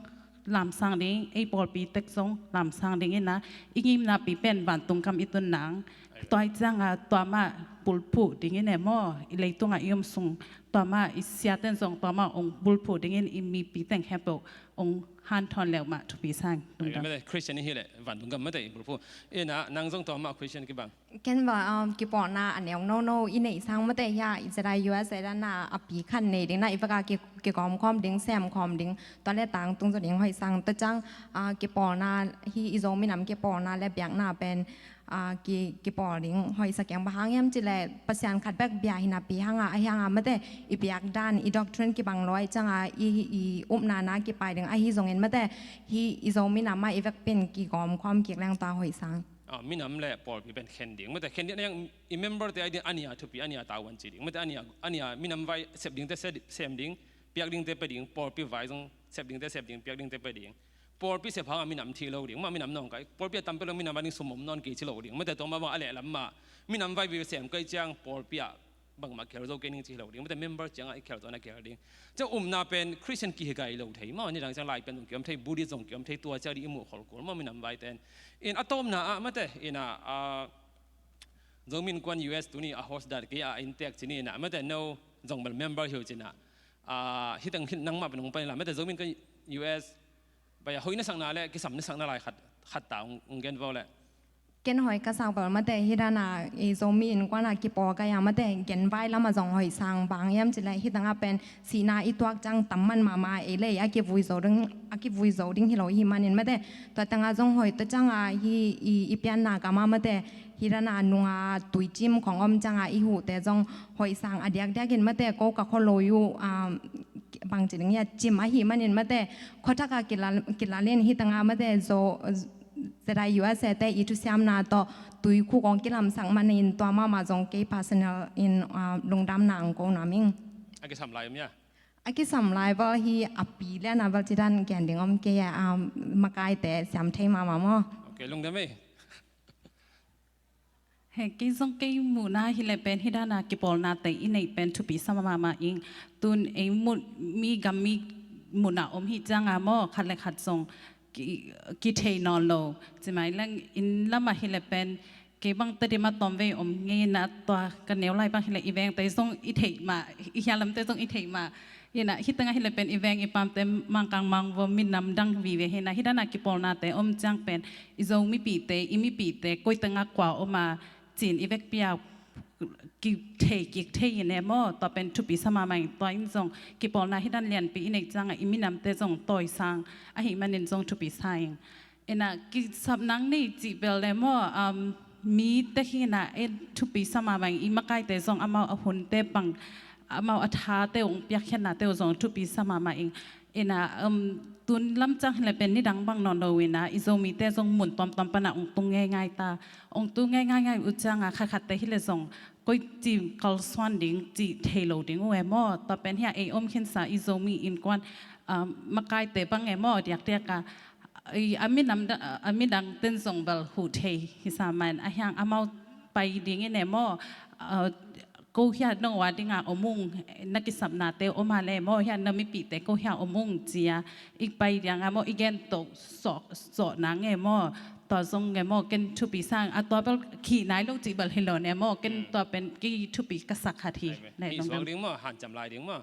lamsang ding, ei pawlpi tek zong lamsang ding e na, i ngimnapi pen vantung gam i tun nang. Tua i ciang a tua mah bulphuh ding e na maw, i leitung a i om sung tua mah i siaten zong tua mah ong bulphuh ding in i mipi teng khempeuh ong hanthawn leuh mah thupi sa ing. Ai, mate, Christian i hi le vantung gam mate i bulphuh. I na, nang zong tua mah Christian kibang. Ken va, um, kipawlna a neu nono i neih sang mate hia, i zeda U S a dan a a pi khan nei ding na, i vek a ki, kigawmkhawm ding, semkhawm ding, tua le tangtung zaw ding hoih sang. Tua ciang, ah, kipawlna hi, i Zo minam kipawlna le biakna pen, ah, ki, kipawl ding hoih sa keng. Bang hang hiam cih le Pasian khat bek bia hi napi hang a, a hiang a mate i biak dan, i doctrine kibang lo ahih ciang a, i, i upna na kipai ding ahi zongin mate hi i Zo minam a i vekpi in kigawmkhawm kik leng tua hoih sang. Ah, minam le pawlpi pen khen ding. Mate khen ding na hiang, i member te a ding a nih a thupi, a nih a tavuan ci ding. Mate a nih a, a nih a minam vai sep dingte se-, sem ding, piak dingte pia ding, pawlpi vai zong sep dingte sep ding, piak dingte pia ding. Pawlpi sep hang a minam thi lo ding. Mah minam nawngkai. Pawlpi a tam pia lo minam a ding sum om nawn kei ci lo ding. Mate tua mah bang a lehlam mah minam vai vei sem kei ciang pawlpi a bangmah khel zo kei ning ci hi lo ding. Mate member ciang a i khel zo na khel ding. Tua upna pen Christian kihikai lo thei maw, nidang ciang Lai Pian zong kiom thei, Buddhist zong kiom thei, tua ciang ding i muh khol kul maw minam vai ten. In a tawpna ah mate, in a, a, Zomi Innkuan U S tuni a host dan kei a, a inntek ci ni in a, mate no zong bel member hi uh ci in a, a, hi teng hi nangmah pen hong pai in la, mate Zomi Innkuan U S bai a hoih na sakna le kisam na sakna lai khat, khat ta hong, hong gen vo le. Ken hoih ka sak bel mate, hih dana i Zomi Innkuan a kipawl kai a mate, genvai lama zong hoih sang, bang hiam cih leh hih tengah pen sihna i tuak ciang tam man mahmah, ei le ei a kivui zo ding, a kivui zo ding hi lo i hih manin mate, tua tengah zong hoih, tua ciang a hih i, i pianna gam ah mate, hih dana nunga tuicim khong om ciang a i huhte zong hoih sang a diakdiakin mate, ko ka khua lo uh, ah, bangci ding hiam, cim ahih manin mate, khuathak a kilal, kilal in hih tengah mate, Zo, Z I U S A te i thusiamna tawh tuikhuk hong kilamsak manin tua mahmah zong kei personal in, ah, lungdamna hong ko nuam ing. A kisam lai om hia? A kisam lai bel hi a pi lian a bel ci dan gen ding om kei a, ah, makaite siam thei mahmah maw. Ok, lungdam ei. He, kei zong kei muhna hi leh pen hih dana kipawlnate i neih pen thupi sa mahmah ing. Tun ei muh, mi gam mi muhna om hi ciang a maw, khat le khat zong ki, kithei nawn lo. Ci mai leng inn lamah hi leh pen kei bang Tedim ah tawmvei om ngeina, tua ka neu lai bang hi leh i vengte zong i theih mah, i hialamte zong i theih mah. Hi na, hih tengah hi leh pen i veng i pamte Mangkang Mangvo minam dang vive hi na, hih dana kipawlnate om ciang pen i Zo mipite, i mipite koi tengah kua om a ci-in i vekpi a kithei kik thei in e maw, tua pen thupi sa mahmah ing. Tua in zong kipawlna hih dan lianpi i neih ciang a i minamte zong tawisang ahih manin zong thupi sa ing. Ina, kisapna nei cih bel le maw, um, mi te hi na, en thupi sa mahmah ing, i makaite zong amau a hunte bang, amau a thate hong piakkhiatnate uh zong thupi sa mahmah ing. Ina, um, tun lamciang hi leh pen nidang bang nawn lo ina, i Zomite zong mun tuamtuam pana hong tung ngeingai ta. Hong tung ngeingai ngai uh ciang a khatkhatte hi leh zong koi ci kalsuan ding cih thei lo ding uh e maw. Tua pen hi a ei om khinsa i Zomi Innkuan, um, makaite bang e maw, diakdiak a i, a minam da, a midang ten zong bel huh thei hi sa man, a hiang amau pai ding in e maw, uh, ko hia nong ua dinga om ung, na kisapnate om a le maw, hia na mipite ko hia om ung ci a i pai diang a maw, i gen to sawh, sawh nang e maw, tua zong e maw, ken thupi sa ing. A tua bel khih nai lo cih bel hi lo ne maw, ken tua pen kei thupi ka sak khat hi. Amen. Hih suak ding maw, hanciam lai ding maw.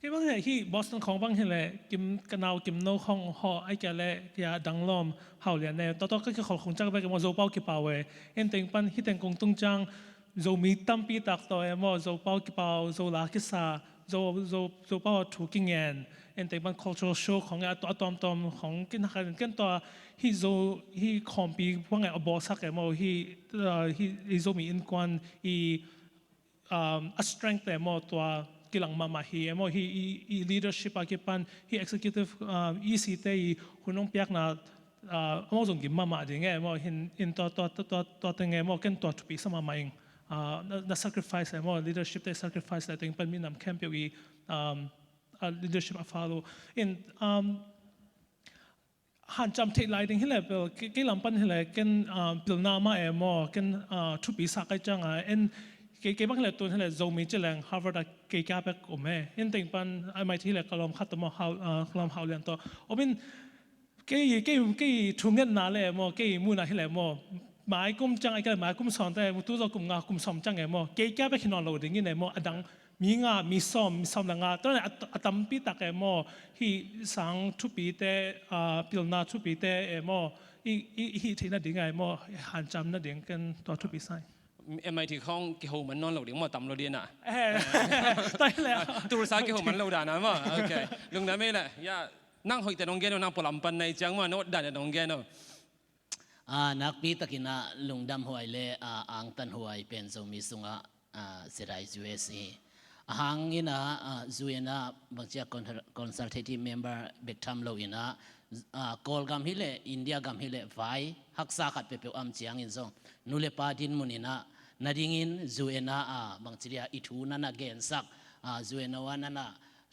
Kei bang hi leh hih Boston khawng bang hi leh, Kim, ka nau Kim No khawng hawh, ahih kei leh kia dang lawm hau lian ne. Tua tua ka kikhol khong ciang bek e maw, Zopau kipau e. En teng pan hih teng kong tung ciang Zomi tampi tak tawh e maw, Zopau kipau, Zo la kisa, Zo, Zo, Zopau a thu kingen. En teng pan cultural show khong e, a tua, a tuamtuam khong kin hakan ken tua hih Zo, hih khawmpi bang e a bawlsak e maw, hih, uh, hih, hih Zomi Innkuan i um, a strength e maw, tua kilang mahmah hi e maw, hih i, i leadership a kipan, hih executive, um, E C te i hun hong piakna, uh, amau zong gim mahmah ding e maw, hin, in tua, tua, tua, tua, tua teng e maw, ken tua thupi sa mahmah ing. Uh, na, na sacrifice e maw, leadership te sacrifice le teng pan minam khempeuh i, um, uh, leadership a follow. In, um, hanciam theih lai ding hi leh bel, kei, kei lam pan hi leh, ken, ah, pilna mah e maw, ken, ah, thupi sa kai ciang a, en, kei, kei bang hi leh tun hi leh, Zomi ci leng, Harvard a kei kia bek om e. En teng pan, M I T hi leh, ka lawm khat tawh maw, hau, ah, ka lawm hau lian tawh. Om in, kei, kei, kei thungetna le maw, kei muhna hi leh maw, mai kum ciang, ai ka leh mai kum sawm te, tu zaw kum nga, kum sawm ciang e maw, kei kia bek hi nawn lo ding in e maw, a dang, mi nga, mi sawm, mi sawm le nga, tua a, a tampi tak e maw, hih sang thupite, ah, pilna thupite e maw, i, i, i hih theih nading e maw, hanciam nading ken tua thupi sa ing. M I T khawng kiho man nawn lo ding maw, tam lo ding a. Eh, tua hi leh. Tulsa kiho man lo dan a maw, ok. Lungdam ei leh, ya, nang hoihte nong gen o, nang pualam pan nai ciang maw, nang dan nong gen o. Ah, nakpi takin ah lungdam huai le, ah, angtan huai pen Zomi sungah, ah, Z I U S hi. A hang in ah, ah, zu in ah bangci a con-, consultative member bek tham lo in ah, ah, Kawlgam hi leh, India gam hi leh, vai haksa khat peuhpeuh om ciangin zong, nu le pa dinmun in ah, na dingin zu in ah, ah, bangci dia i thu na na gensak, ah, zu in ah, na na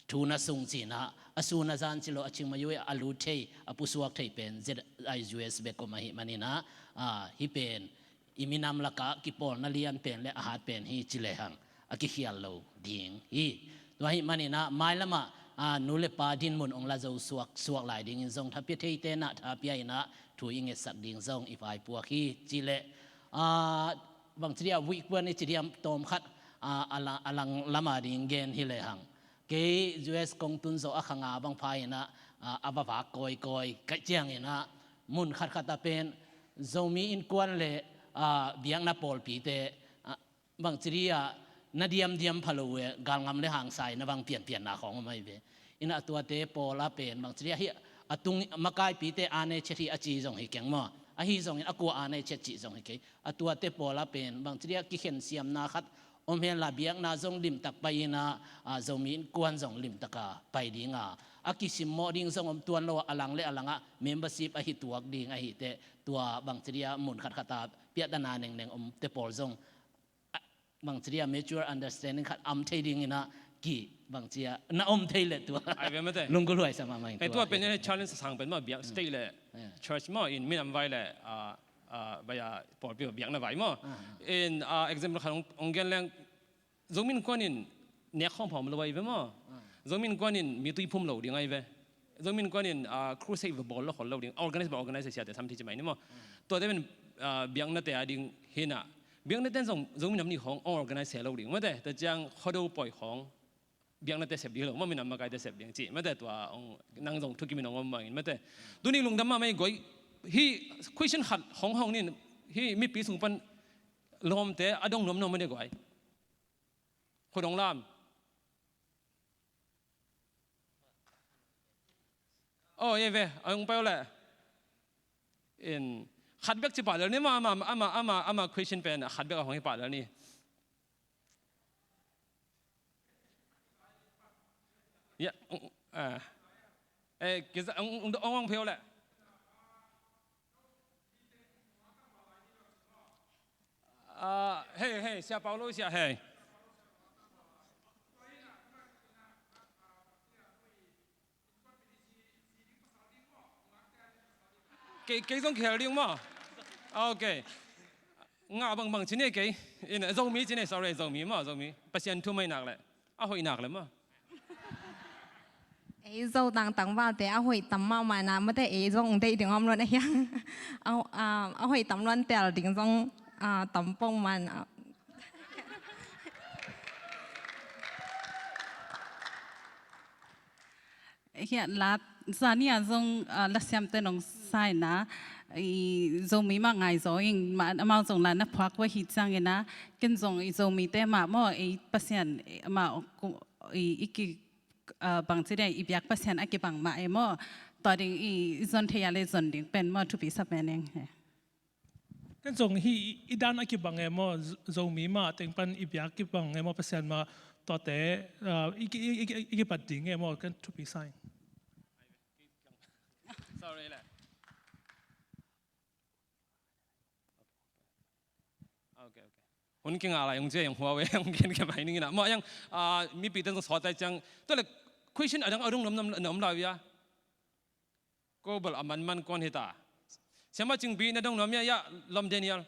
thu na sung ci in ah, a sun a zan ci lo, a cing ma yu a lut thei, a pusuak thei pen Z I U S bek om ahih manin ah, ah, hih pen i minam lakah kipawlna lian pen le a hat pen hi ci lehang a kikhial lo ding hi. Tua ahih manin ah mailam ah, ah, nu le pa dinmun hong la zo suak, suak lai dingin zong tha pia theite na tha pia in ah thu i ngetsak ding zong i vaipuak hi. Ci leh, ah, bangci dia weak point i ci diam, tawm khat, ah, a la, a lang lam a ding gen hi lehang, kei U S kong tun zawh a kha nga bang pha in ah, ah, a va vak kawikawi ka hih ciangin ah, mun khatkhat ah pen Zomi innkuan le, ah, biakna pawlpite, ah, bangci dih ah na diamdiam pha lo uh e, galngam le hangsa in a bang pianpianna khawng om ahi ve. Ina tuate pawl a pen bangci dih ah hi a tung makaipite aa nei ciat hi a ci zong hi keng maw? Ahi zongin a kua aa nei ciat cih zong hi kei. A tuate pawl a pen bangci dih ah kikhen siamna khat om hen la biakna zong limtak pai ina, ah, Zomi innkuan zong limtaka pai dinga a kisimmawh ding zong om tuan lo a, a lang le a langah membership ahi tuak ding ahi teh, tua bangci dih ah mun khatkhat a piahtana nengneng omte pawl zong, ah, bangci dih ah mutual understanding khat am thei ding ina ki bangci ah na om thei le tua. Ai ve mate. Lunggulh huai sa mahmah in tua pen challenge sang pen maw biak state le church maw in minam vai le, ah, ah, vai a pawlpi biakna vai maw. In, ah, example khat ong, ong gen leng Zomi innkuan in nek khawng phawm lo ahi ve maw? Zomi innkuan in mi tuiphum lo ding ahi ve. Zomi innkuan in, ah, crusade va bawl lo khol lo ding. Organize ba organize siate sam thi ci mai ni maw? Tuate pen, ah, biaknate a ding hina. Biaknate zong Zomi nam ni khawng ong organize se lo ding. Mate, ta ciang khodo poi khawng. Biaknate sep ding lo. Maw minam makaite sep ding ci. Mate tua ong nang zong thukim in ong om mangin. Mate. Tuni lungdam mahmah i guai. Hi question khat hong hong nin. Hi mipi sung pan lawmte a dong nuam nuam mate guai. Khut hong lam. Oh, ye ve, a hong pai uh leh. In, khat bek ci pah lel ni ma, ama, ama, ama, ama question pen, khat bek a hong hi pah lel ni. Ya, eh, eh, kiza, ong, ong, ong, ong pheu leh. Ah, hei, hei, Sia Paulo, Sia, hei. Kei, kei zong kihel ding maw? Ah, ok. Nga bangbang ci ne kei. In, Zomi ci ne, sorry, Zomi maw, Zomi. Pasian thu mai nak leh. A hoih nak le maw? Ei Zo tangtang valte a hoih tam mahmah na, mate ei zong deih ding om luan a hiang. A, a, a hoih tam luan tel ding zong, a, tam pong man, a. Hiah la, zani a zong, a, lasiamte nong saina, i Zomi mah ngai zaw ing, ma, amau zong la na phuak va hi ciangina, ken zong i Zomite mah maw, ei Pasian, ei, amah, ku, i, i ki, a, bangci dia, i biak Pasian a kibang mah e maw, tua ding i, i zon thei a le zon ding pen maw, thupi sa pen eng he. Ken zong hi i dan a kibang e maw, Zo-, Zomi mah teng pan i biak kibang e maw, Pasian mah tuate, a, i ki, i, i, i, i kipat ding e maw, ken thupi sa ing. Sorry le. Ok, ok. Hun kingah lai hong cia hong hua ve, hong gen khe bai ning ina. Maw yang, a, mipi ten zong sawt tai ciang. Tua le question a dang a dong nuam, nuam, nuam lai uh ia. Ko bel a manman kuan hita. Siama Cingpi na dong nuam ia, ia, Lom Daniel.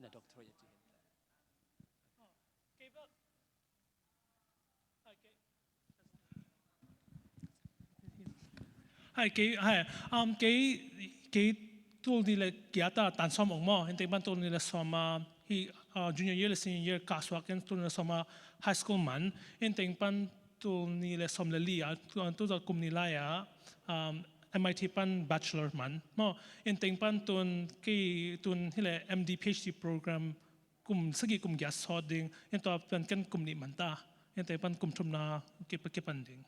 Na doctorate ci. Hai, kei, hai, um, kei, kei tul nih le giat a tan sawm ong maw, in teng pan tul nih le sawm a, hi, uh, junior year le senior year kah suak in tul nih le sawm a high school man, in teng pan tul nih le sawm le li a, tu, tu zat kum nih lai a, um, M I T pan bachelor man maw, in teng pan tun kei tun hi le M D P H D program kum sagih kum giat sawt ding, in tua pan ken kum nih man ta, in teng pan kum thumna kipan ding.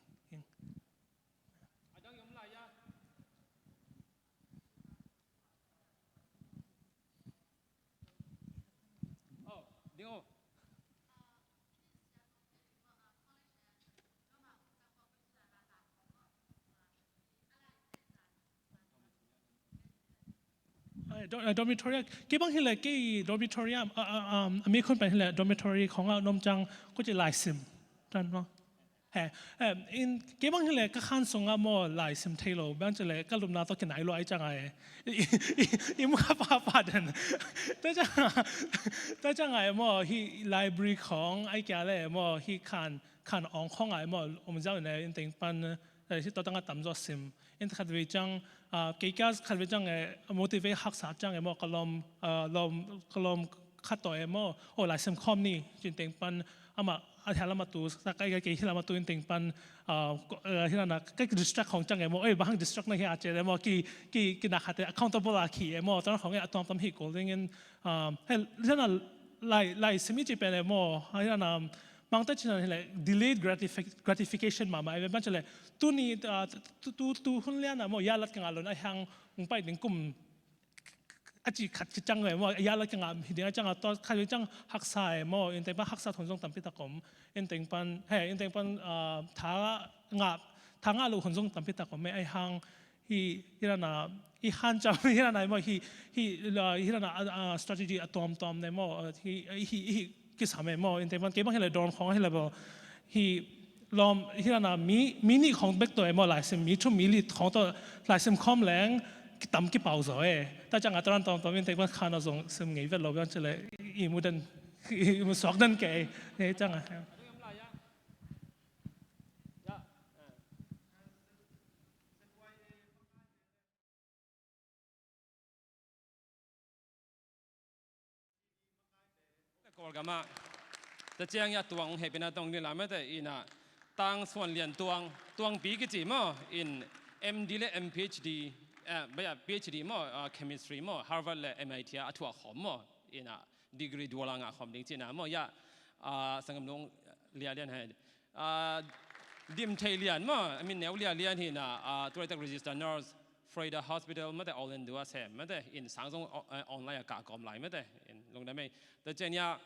Ai, do-, eh, dormitory ah, kei bang hi leh kei dormitory ah, a, a, um, a mi khun pen hi leh dormitory khong ah nuam ciang ko ci lai sim. Tan maw. He, em, in, kei bang hi leh ka khan sung ah maw lai sim thei lo, bang ci leh ka lupna tawh kinai lua ai ciang ai. I, i, i, i mu kha pa pa den. Tua ciang, tua ciang ai maw hi library khong ai kia leh maw hi khan, khan ong khong ai maw om zau in ai in teng pan, eh, hi tua tang a tam zaw sim. In khat vei ciang, ah, kei kia khat vei ciang, eh, motivate haksa ciang, eh, maw, ka lawm, ah, lawm, ka lawm khat tawh, eh, maw, oh, lai sim khawm ni, cin teng pan, amah a hia lam a tu sak, kai kai kei hi lam a tu in teng pan, ah, ko-, ah, hi lam a kai distract khong ciang e maw, ei, bang hang distract na hi a ci e maw, ki, ki, ki na khat te accountable a ki e maw, tua khong e a tuamtuam hi kul ding in, ah, hei, hi lam a lai, lai sim i ci pen e maw, hi lam a, mang ta cin a hi le, delayed gratifi-, gratification mahmah e, ban ci le, tuni, ah, tu, tu, tu hun lian a maw, ya lat ka ngah lo in a hang, ung pai ding kum, a ci khat ci ciang e maw, ya lat ka ngah hi ding a ciang a, tua khat ciang haksa e maw, in teng pan haksa hun zong tampi tak om, in teng pan, he, in teng pan, ah, tha ngah, tha ngah lo hun zong tampi tak om e, a hang, hi, hi lam a, i hanciam, hi lam a e maw, hi, hi, la, hi lam a, ah, ah, strategy a tuamtuam ne maw, ah, hi, hi, hi, kisam e maw, in teng pan, kei bang hi le dawn khong hi le baw, hi, lawm, hi lam a mi, mi nih khong bek tawh e maw, laisim mi thum mi li khong tawh, laisim khawm leng, kitam kipau zaw e. Ta ciang a tua dan tuamtuam in teng pan khan a zong sim ngei vet lo, biang ci le, i mu den, i mu suak den kei, e ciang a. Kawlgam ah, ta ciang ya tuang hehpihna tawng ni lam mate in a, Tang Suan Lian Tuang, Tuangpi kici maw, in M D le M P H D, eh, baya P H D maw, ah, chemistry maw, Harvard le M I T ah a thuak khawm maw, in a degree dual a ngah khawm ding cihna maw, ya, ah, sanggam nung Lia Lian hai. Ah, Dim Thei Lian maw, a min neu Lia Lian hi na, ah, tu laitak register nurse, Freda Hospital mate, Orlando a sem mate, in sang zong, eh, online a kah kawm lai mate, in lungdam ei. Tua ciang ya,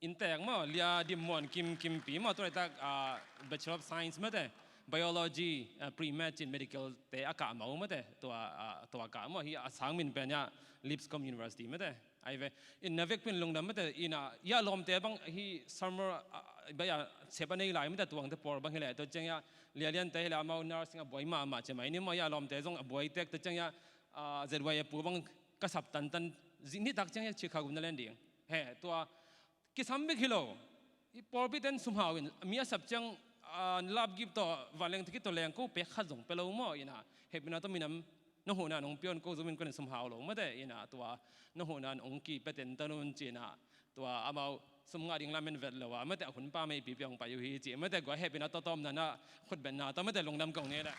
in tek maw, Lia Dim Muan Kim, Kimpi maw, tu laitak, ah, Bachelor of Science mate, Biology, ah, Pre-Med cin medical te a kah maw mate, tua, ah, tua kah maw, hi a sang min pen ya, Lipscomb University mate. Ai ve, in na vekpi in lungdam mate, in a, ya lawmte bang hi summer, ah, baya sep a nei lai mate, tuangte pawl bang hi le, tua ciang ya, Lia Lian te hi le amau nursing a buai mahmah ci mai ni maw, ya lawmte zong a buai tek, tua ciang ya, ah, Z Y F pu bang ka sap tantan, zi-, nitak ciang ya Chicago na len ding. He, tua, kisam bek hi lo. I pawlpi ten sum hau in, mi a sap ciang, ah, lap gip tawh, vanleng tikit tawh leng ko pek khat zong pe lo maw, in a, hehpihna tawh minam, na huhna nong pion ko zong min ko nen sum hau lo mate, in a, tua, na huhna nong kipia ten ta nun ci in a, tua, amau sum ngah ding lamen vet lo a mate, a hun pa mei pi piang pai uh hi ci mate, guai hehpihna tawh tawm na na khut ben na tawh mate, lungdam kong ni le.